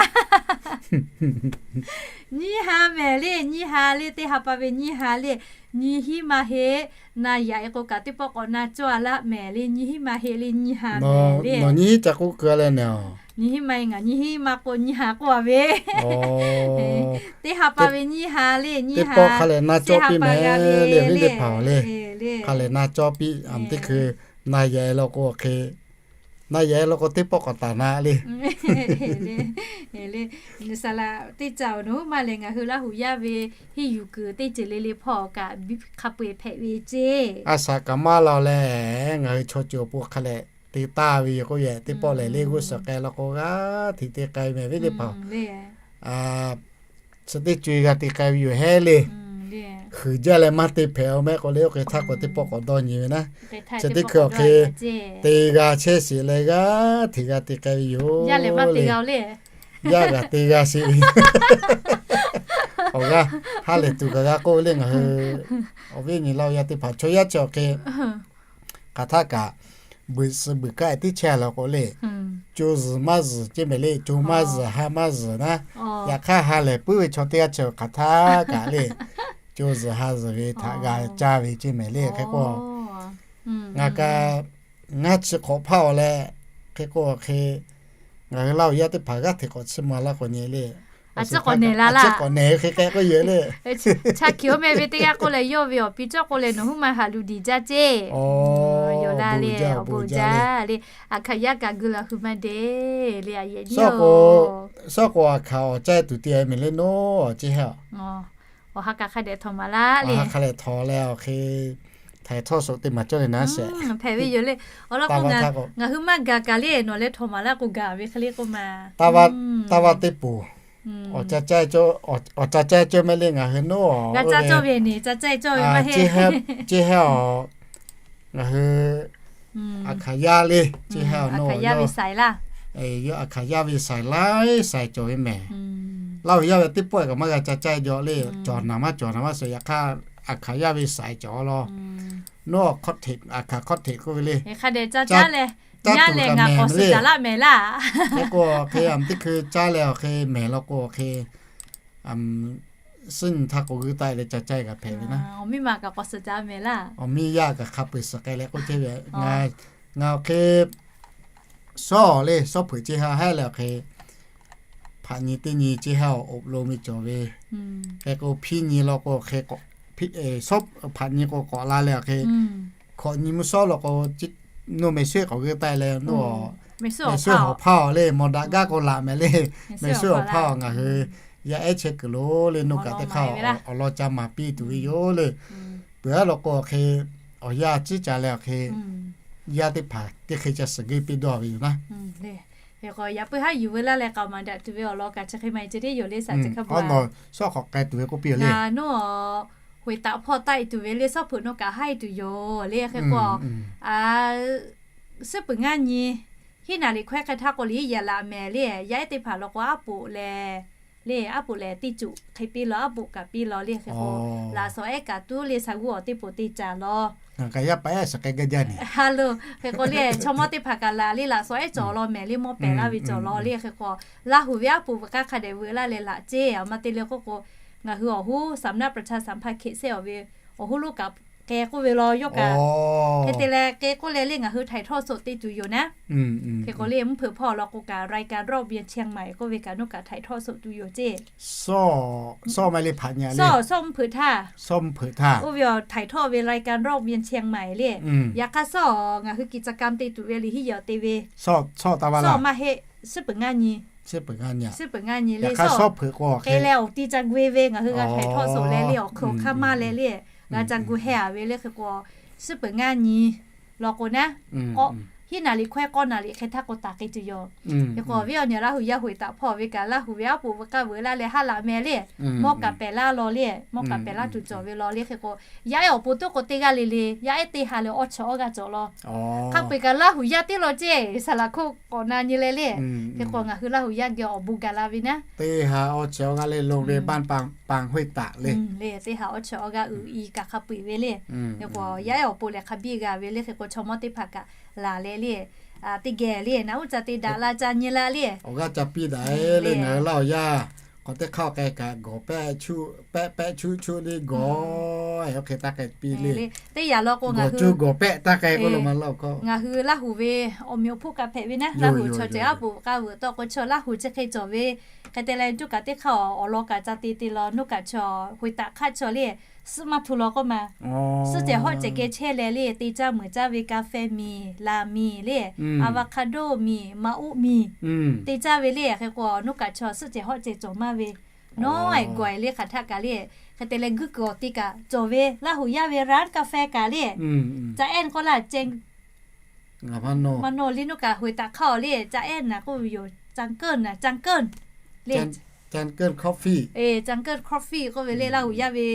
Nyiˇ ha mehˍ le, nyiˇ ha le, teˇ ha pa ve nyiˇ ha le. Nyiˇ hinˉ maˇ heˆ. Na yaꞈ e k'o kaꞈ teˇ pawˆ k'awꞈ na cawˇ a laˇ mehˍ le, nyiˇ hinˉ maˇ heˆ le, nyiˇ ha mehˍ le. Nawˬ nyiˇ hinˉ ca k'oˆ keu a leh nehˬ. Nyiˇ hinˉ maˇ heˆ, ngaˬ nyiˇ hinˉ maˇ k'oˆ, nyiˇ ha k'oˆ a ve. Teˇ ha pa ve nyiˇ ha le, nyiˇ ha. Teˇ pawˆ hk'a lehˬ na cawˇ piˇ mehˍ le, viˉ teˇ hpaˍ le. Hk'a lehˬ na cawˇ piˇ, a teˇ hkui na yaꞈ e law k'o hk'e, na yaꞈ e law k'o teˇ pawˆ k'awꞈ taˍ na le. Saˍ laˍ teˇ ca awˬ nawˬ huiˉ maˇ lehˬ, ngaˬ hui Laˇ hu yaˇ ve hiˇ yuˬ kuiˬ teˇ ceuˬ le le hpawˇ kaꞈ hk'a peu-eˬ hpehꞈ ve ce. A shaꞈ kaꞈ maˇ la leh, ngaˬ hui chaw ceuˬ awˬ pon hk'a lehˬ te taˍ ve yoˬ k'oˆ yehˬ, teˇ pawˆ lehˬ le g'uˇ suhˍ k'ai law k'o g'aˇ hteꞈ te k'ai mehˍ viˉ teˇ hpaˍ. Chi teˇ co e g'a te k'ai ve yoˬ hehˉ le. Huiˍ jaˇ leh maˇ te hpehꞈ-oˬ mehˆ k'o le, oˇ hk'e htaˇ k'o teˇ pawˆ k'awꞈ dawˇ nyi ve naˉ. Chi teˇ hkui awˬ hk'e te g'a chehˇ sheˍ leh g'aˇ hteꞈ g'a te k'ai ve yoˬ le. Yaˇ g'aꞈ te g'a sheˍ ve. Awˬ g'aˇ ha lehˬ tuˬ kaꞈ g'a k'oˆ ve le ngaˬ hui. Awˬ viˉ nyi laˇ yaˇ teˇ hpaˍ chaw yaˇ chi awˬ hk'e hk'aˬ htaˇ kaꞈ buiˬ suh buiˬ kaˆ e tiˉ chehˇ a law k'o le, co zuhˬ maˇ zuhˬ ceˇ mehˍ le, co maˇ zuhˬ ha maˇ zuhˬ naˉ. Yaꞈ hk'aˇ ha lehˬ puiˉ ve chaw teˇ g'aˇ chi hk'aˬ htaˇ kaꞈ le, co zuhˬ ha zuhˬ ve htaꞈ g'a caˇ ve ceˇ mehˍ le. Hk'e k'o ngaˬ kaꞈ ngaˇ chi hk'awꞈ hpaˇ-oˬ leh, hk'e k'o hk'e ngaˬ hui Laˇ hu yaˇ teˇ hpaˍ g'aˇ hteꞈ k'awꞈ chiˇ mvuh laˇ k'awꞈ nyi le. A ciˉ k'awꞈ nehˬ la laˇ. K'awꞈ nehˬ hk'e k'ai k'oˆ yehˬ le. Cha hkiˬ oˇ meh ve teˇ g'aˇ k'oˆ leh yawˇ ve awˬ piˇ cawˇ k'oˆ leh nawˬ huiˉ ma haꞈ luˬ diˬ jaˇ ceˇ. Yoˬ laˇ le, awˬ bon jaˇ le. Aˬ hkaˍ yaˇ kaꞈ gu laˬ hui maˇ deˇ le, a yehˬ nyi-oˬ. Suhˉ k'o, aˬ hkaˍ awˬ caˇ tuˬ te a meh le naˉ, a ciˉ heˆ. Awˬ ha kaꞈ hk'a dehꞈ htawnˍ maˍ laˇ le. Hk'a dehꞈ htawnˍ leh awˬ hk'e htaiˍ htawˇ suhˍ teˇ maˬ cawˇ le naˉ sheˍ. Hpehꞈ ve yoˬ le. Awˬ lawn k'o, ngaˬ hui maˇ gaˬ kaꞈ le, nawˬ leh htawnˍ maˍ laˇ k'o gaˬ ve hk'e le k'oˆ ma. Taˇ vaˇ teˇ poˬ, awˬ ca caˇ cawˇ meh le ngaˬ hui naˉ. G'a caˇ cawˇ ve ne, ca caˇ cawˇ ve maˇ heˆ. Ceˇ heˆ awˬ, ngaˬ hui aˬ hkaˍ yaˇ le, ceˇ heˆ awˬ naˉ, aˬ hkaˍ yaˇ ve saiˍ laˇ. Yawˇ aˬ hkaˍ yaˇ ve saiˍ laiˉ saiˍ cawˬ ve mehˍ. Laˇ huˍ yaˇ ve teˇ pawˆ kaꞈ maˇ g'a ca caˇ jaw le, cawˬ naˍ maˇ cawˬ naˍ maˇ suhˍ. Yaꞈ hk'aˇ, aˬ hkaˍ yaˇ ve saiˍ cawˬ law. Naˉ aˬ hkaˍ hk'awˇ hteꞈ k'oˆ ve le. Hk'a dehꞈ caˇ caˇ leh, caˇ tuˬ kaꞈ mehˍ le. K'o hk'e a teˇ hkui caˇ leh awˬ hk'e mehˍ law k'o awˬ hk'e, suhˉ nyi htaˇ k'o g'uiˇ taˆ leh ca caˇ kaꞈ hpehꞈ ve naˉ. Awˬ miˇ yaˇ kaꞈ hk'a peu-eˬ suhˍ k'ai leh k'oˆ chehˇ ve. Ngaˬ awˬ hk'e suhˉ le, suhˉ hpeuꞈ ceˇ ha heˆ leh awˬ hk'e, hpaꞈ nyi teˇ nyi ceˇ ha awˬ lo ve cawˬ ve. Hk'e k'o hpiˇ nyi law k'o hk'e, hpaꞈ nyi k'o k'awꞈ la leh awˬ hk'e, hkawꞈ nyi mvuhˇ shawˉ law k'o, naˉ meh shuˉ k'awꞈ g'uiˇ taˆ leh naˉ, meh shuˉ awˬ hpaˇ awˬ le mawˬ daꞈ gaˇ k'o laꞈ mehˍ le, meh shuˉ awˬ hpaˇ awˬ ngaˬ hui yaˇ ehˉ chehˇ kuiˬ lo le naˉ kaꞈ teˇ hk'aˇ awˬ lawn ca maˍ piˇ tuˬ ve yoˬ le. Peuˬ aˉ law k'o awˬ hk'e, awˬ yanˇ ciˉ ca leh awˬ hk'e, yaˇ teˇ hpaˍ teˇ hk'e ca suhˍ g'uiˇ piˇ dawˇ ve yoˬ naˉ. Yaꞈ k'o yaꞈ puiˉ haˉ yuˬ ve laˇ leh k'aoˍ maˍ daꞈ tuˬ ve awˬ lawn kaꞈ chi hk'e maˇ heˆ ce teˇ yoˬ le, saˍ ce hk'a pa. Naˉ suhˉ hk'awꞈ k'ai tuˬ ve k'oˆ piˇ le. Naˉ nawˉ, hoꞈ taꞈ hpawˇ taˆ e tuˬ ve le, suhˉ hpeuꞈ naˉ kaꞈ haˉ e tuˬ yoˬ le. Hk'e k'o, suhˉ peuˬ ngaˇ nyi, hiˉ naˍ riˍ hkawehˇ hk'e htaˇ k'o le, yaꞈ laꞈ mehˍ le, yaˇ ehˉ teˇ hpaˍ law k'o aˉ poꞈ leh, le aˉ poꞈ lehˬ teˇ cuˬ hk'e piˇ law, aˉ poꞈ kaꞈ piˇ law le. Hk'e k'o, laꞈ shawˍ ehˉ kaꞈ tuˉ le, sha g'uˇ awˬ teˇ poˬ te caˍ law. Ngaˬ kaꞈ yaˇ paˍ ehˉ suhˍ k'ai gaˇ jaˇ ne. Ha lo, hk'e k'o le chaw mawˇ teˇ hpaˍ kaꞈ laˬ le, laꞈ shawˍ ehˉ cawˬ law mehˍ le, mawˇ pehˍ laˇ ve cawˬ law le. Hk'e k'o, Laˇ huˍ ve aˉ poꞈ kaꞈ hk'a dehꞈ veuꞈ laˇ leh laꞈ ceˇ. Aˬ ma te le k'oˆ k'o, ngaˬ hui awˬ hoˉ สำนักประชาสัมพันธ์ hk'e shehˆ awˬ ve, awˬ hoˉ lonˉ kaꞈ k'ai k'oˆ ve law yawˇ kaꞈ. Hk'e te leh k'ai k'oˆ leh le ngaˬ hui htaiˍ htawˇ suhˍ te tuˬ yoˬ naˉ. Hk'e k'o le mvuhˇ hpeuꞈ hpawˇ law k'o kaꞈ รายการรอบเวียนเชียงใหม่ k'oˆ ve kaꞈ naˉ kaꞈ htaiˍ htawˇ suhˍ tuˬ yoˬ ceˇ. Suhˉ mvuhˇ hpeuꞈ htaˇ, oˇ ve awˬ htaiˍ htawˇ ve รายการรอบเวียนเชียงใหม่ le. Yaꞈ hk'aˇ suhˉ ngaˬ hui กิจกรรม te tuˬ ve liꞈ hiˉ yaꞈ te ve, suhˉ maˇ heˆ, suhˉ peuˬ ngaˇ nyi, suhˉ peuˬ ngaˇ nyi le suhˉ hk'e leh awˬ ti ca gu e ve ngaˬ hui g'a htaiˍ htawˇ suhˍ leh le, awˬ hk'aw hk'aˇ maˇ leh le, g'a ca gu heh a ve le. Hk'e k'o, suhˉ peuˬ ngaˇ nyi law k'o naˉ, hiˉ naˍ riˍ hkawehˇ k'awˇ naˍ riˍ hk'e htaˇ k'o taˍ k'ai tuˬ yoˬ. Hk'e k'o awˬ viˉ awˬ nyi Laˇ huˍ yaˇ hoꞈ taꞈ hpawˇ ve kaꞈ Laˇ huˍ ve aˉ poꞈ veuꞈ k'aˇ veuꞈ laˇ leh haˉ laꞈ meh le, mawˇ kaꞈ pehˍ laˇ law le, mawˇ kaꞈ pehˍ laˇ tuˬ cawˬ ve law le. Hk'e k'o, yaˇ ehˉ awˬ pon tuˉ k'o teˇ g'aˇ le le, yaˇ ehˉ teˇ ha leh awˇ chaweh awˇ g'aˇ cawˬ law. Hk'a peu-eˬ kaꞈ Laˇ huˍ yaˇ teˇ law ceˇ, saˍ laˍ hk'oˆ k'awꞈ na nyi leh le. Hk'e k'o ngaˬ hui Laˇ huˍ yaˇ geh awˬ bon gaˬ la ve naˉ, teˇ ha awˬ chaweh awˇ g'aˇ le lo ve บ้านปางห้วยตาก le. Le teˇ ha awˬ chaweh awˇ g'aˇ uiˍ i kaꞈ hk'a peu-eˬ ve le. Hk'e k'o yaˇ ehˉ awˬ pon lehˬ hk'a biˇ g'a ve le. Hk'e k'o chaw mawˇ teˇ hpaˍ kaꞈ laˬ leh le, teˇ geh le naˉ uˉ ca te daꞈ la ca nyi la le. Awˬ g'aˇ ca piˇ daꞈ e le ngaˬ hui Laˇ huˍ yaˇ k'awꞈ teˇ hk'aˇ k'ai kaꞈ gawˬ pehˆ chuˆ pehˆ pehˆ chuˆ chuˆ le gawˬ, awˬ hk'e taˇ k'ai piˇ le. Teˇ yanˇ law k'o ngaˬ hui, ngaˬ hui Laˇ huˍ ve awˬ meꞈ awˬ hponˇ kaꞈ hpehꞈ ve naˉ, Laˇ huˍ chaw ceuˬ aˉ poꞈ k'aˇ veuꞈ tawˆ k'o chaw Laˇ huˍ chi hk'e cawˬ ve. Hk'e te leh juˇ kaꞈ teˇ hk'aˇ awˬ lawn kaꞈ ca te te law, naˉ kaꞈ chaw hoꞈ taꞈ hk'aˇ chaw le, suhˉ maˇ htu law k'oˆ ma. Suhˉ cehˬ hawˆ cehˬ geh chehˇ leh le, te caˇ meuˍ caˇ ve กาแฟ miˬ, laˬ miˬ le, avocado miˬ, maˇ oˆ miˬ, te caˇ ve le. Hk'e k'o naˉ kaꞈ chaw suhˉ cehˬ hawˆ cehˬ cawˬ maˇ ve, nawˉ e gawˬ e le hk'aˬ htaˆ kaꞈ le. Hk'e te leh guˇ kuiˬ awˬ te kaꞈ cawˬ ve, Laˇ huˍ yaˇ ve ร้านกาแฟ kaꞈ le, ca ehˉ k'oˆ laˇ ceh, maˇ nawˬ le naˉ kaꞈ hoꞈ taꞈ hk'aˇ le, ca ehˉ naˍ k'oˆ ve yoˬ, จังเกิล naˍ จังเกิล le, จังเกิล coffee, จังเกิล coffee k'oˆ ve le, Laˇ huˍ yaˇ ve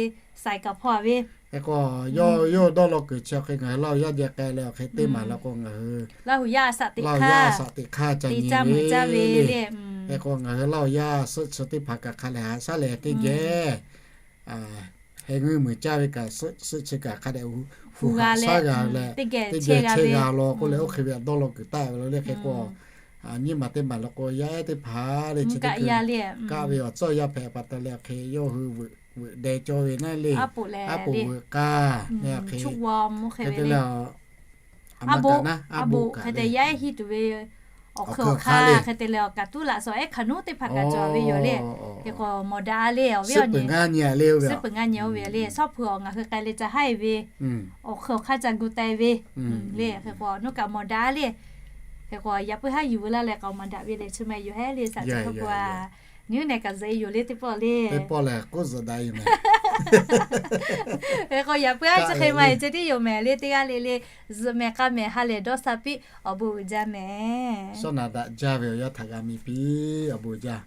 saiˍ kaꞈ hpawˇ ve. Hk'e k'o yawˇ yawˇ dawˇ law kuiˬ chi awˬ hk'e ngaˬ hui Laˇ huˍ yaˇ geh k'ai leh awˬ hk'e teˇ maˬ la k'o ngaˬ hui Laˇ huˍ yaˇ a shaꞈ teꞈ hk'aˇ, te caˇ meuˍ caˇ ve le. Hk'e k'o ngaˬ hui Laˇ huˍ yaˇ suhˆ chi teˇ hpaˍ kaꞈ hk'a lehˬ haꞈ shaˉ leh teˇ geh heh ngeuˇ meuˍ caˇ ve kaꞈ suhˆ chi kaꞈ hk'a dehꞈ hu haꞈ shaˉ g'a leh teˇ geh chehˇ g'a law k'oˆ leh oˇ hk'e ve dawˇ law kuiˬ taˆ ve la le. Hk'e k'o nyiˇ maˬ teˇ maˬ la k'o yaˇ ehˉ teˇ hpaˍ le chi teˇ kaˆ ve awˬ tcuhˇ yaˇ hpehꞈ pa taw leh awˬ hk'e yawˇ hui veuꞈ deh cawˇ ve naˉ le, aˉ poꞈ k'aˇ le awˬ hk'e hk'e te leh, aˉ poꞈ hk'e te yaˇ ehˉ hiˇ tuˬ ve awˬ hk'eun awˬ hk'aˇ hk'e te leh awˬ kaꞈ tuˉ laꞈ suhˍ ehˉ hk'aˬ nuˉ teˇ hpaˍ kaꞈ cawˬ ve yoˬ le. Hk'e k'o mawˬ daꞈ-a le awˬ viˉ awˬ nyi, suhˉ peuˬ ngaˇ nyi-a ve yoˬ le. Shawˉ hpu-a ngaˬ hui k'ai leh ca haˉ-e ve, awˬ hk'eun awˬ hk'aˇ ca gu teh ve le. Hk'e k'o nuˇ kaꞈ mawˬ daꞈ-a le. Hk'e k'o yaꞈ puiˉ haˉ yuˬ veu laˇ leh k'aoˍ maˍ daꞈ ve le chi ma yoˬ hehˉ le. Saˍ ceuˬ hk'a peu-a nyiˉ neh kaꞈ zuhꞈ-e yoˬ le teˇ pawˆ le. Teˇ pawˆ lehˬ k'oˆ zuhꞈ daꞈ yoˬ mehˍ. Hk'e k'o yaꞈ puiˉ haˉ chi hk'e ma-e ceh tiˉ yoˬ mehˍ le. Teˇ g'aˇ le le zuhꞈ mehˍ k'a mehˍ ha lehˬ dawˇ sha piˇ awˬ bon uiˍ jaˇ mehˍ. Shawˉ naꞈ daꞈ jaˇ ve awˬ yanˇ htaꞈ g'a miˬ piˇ awˬ bon uiˍ jaˇ.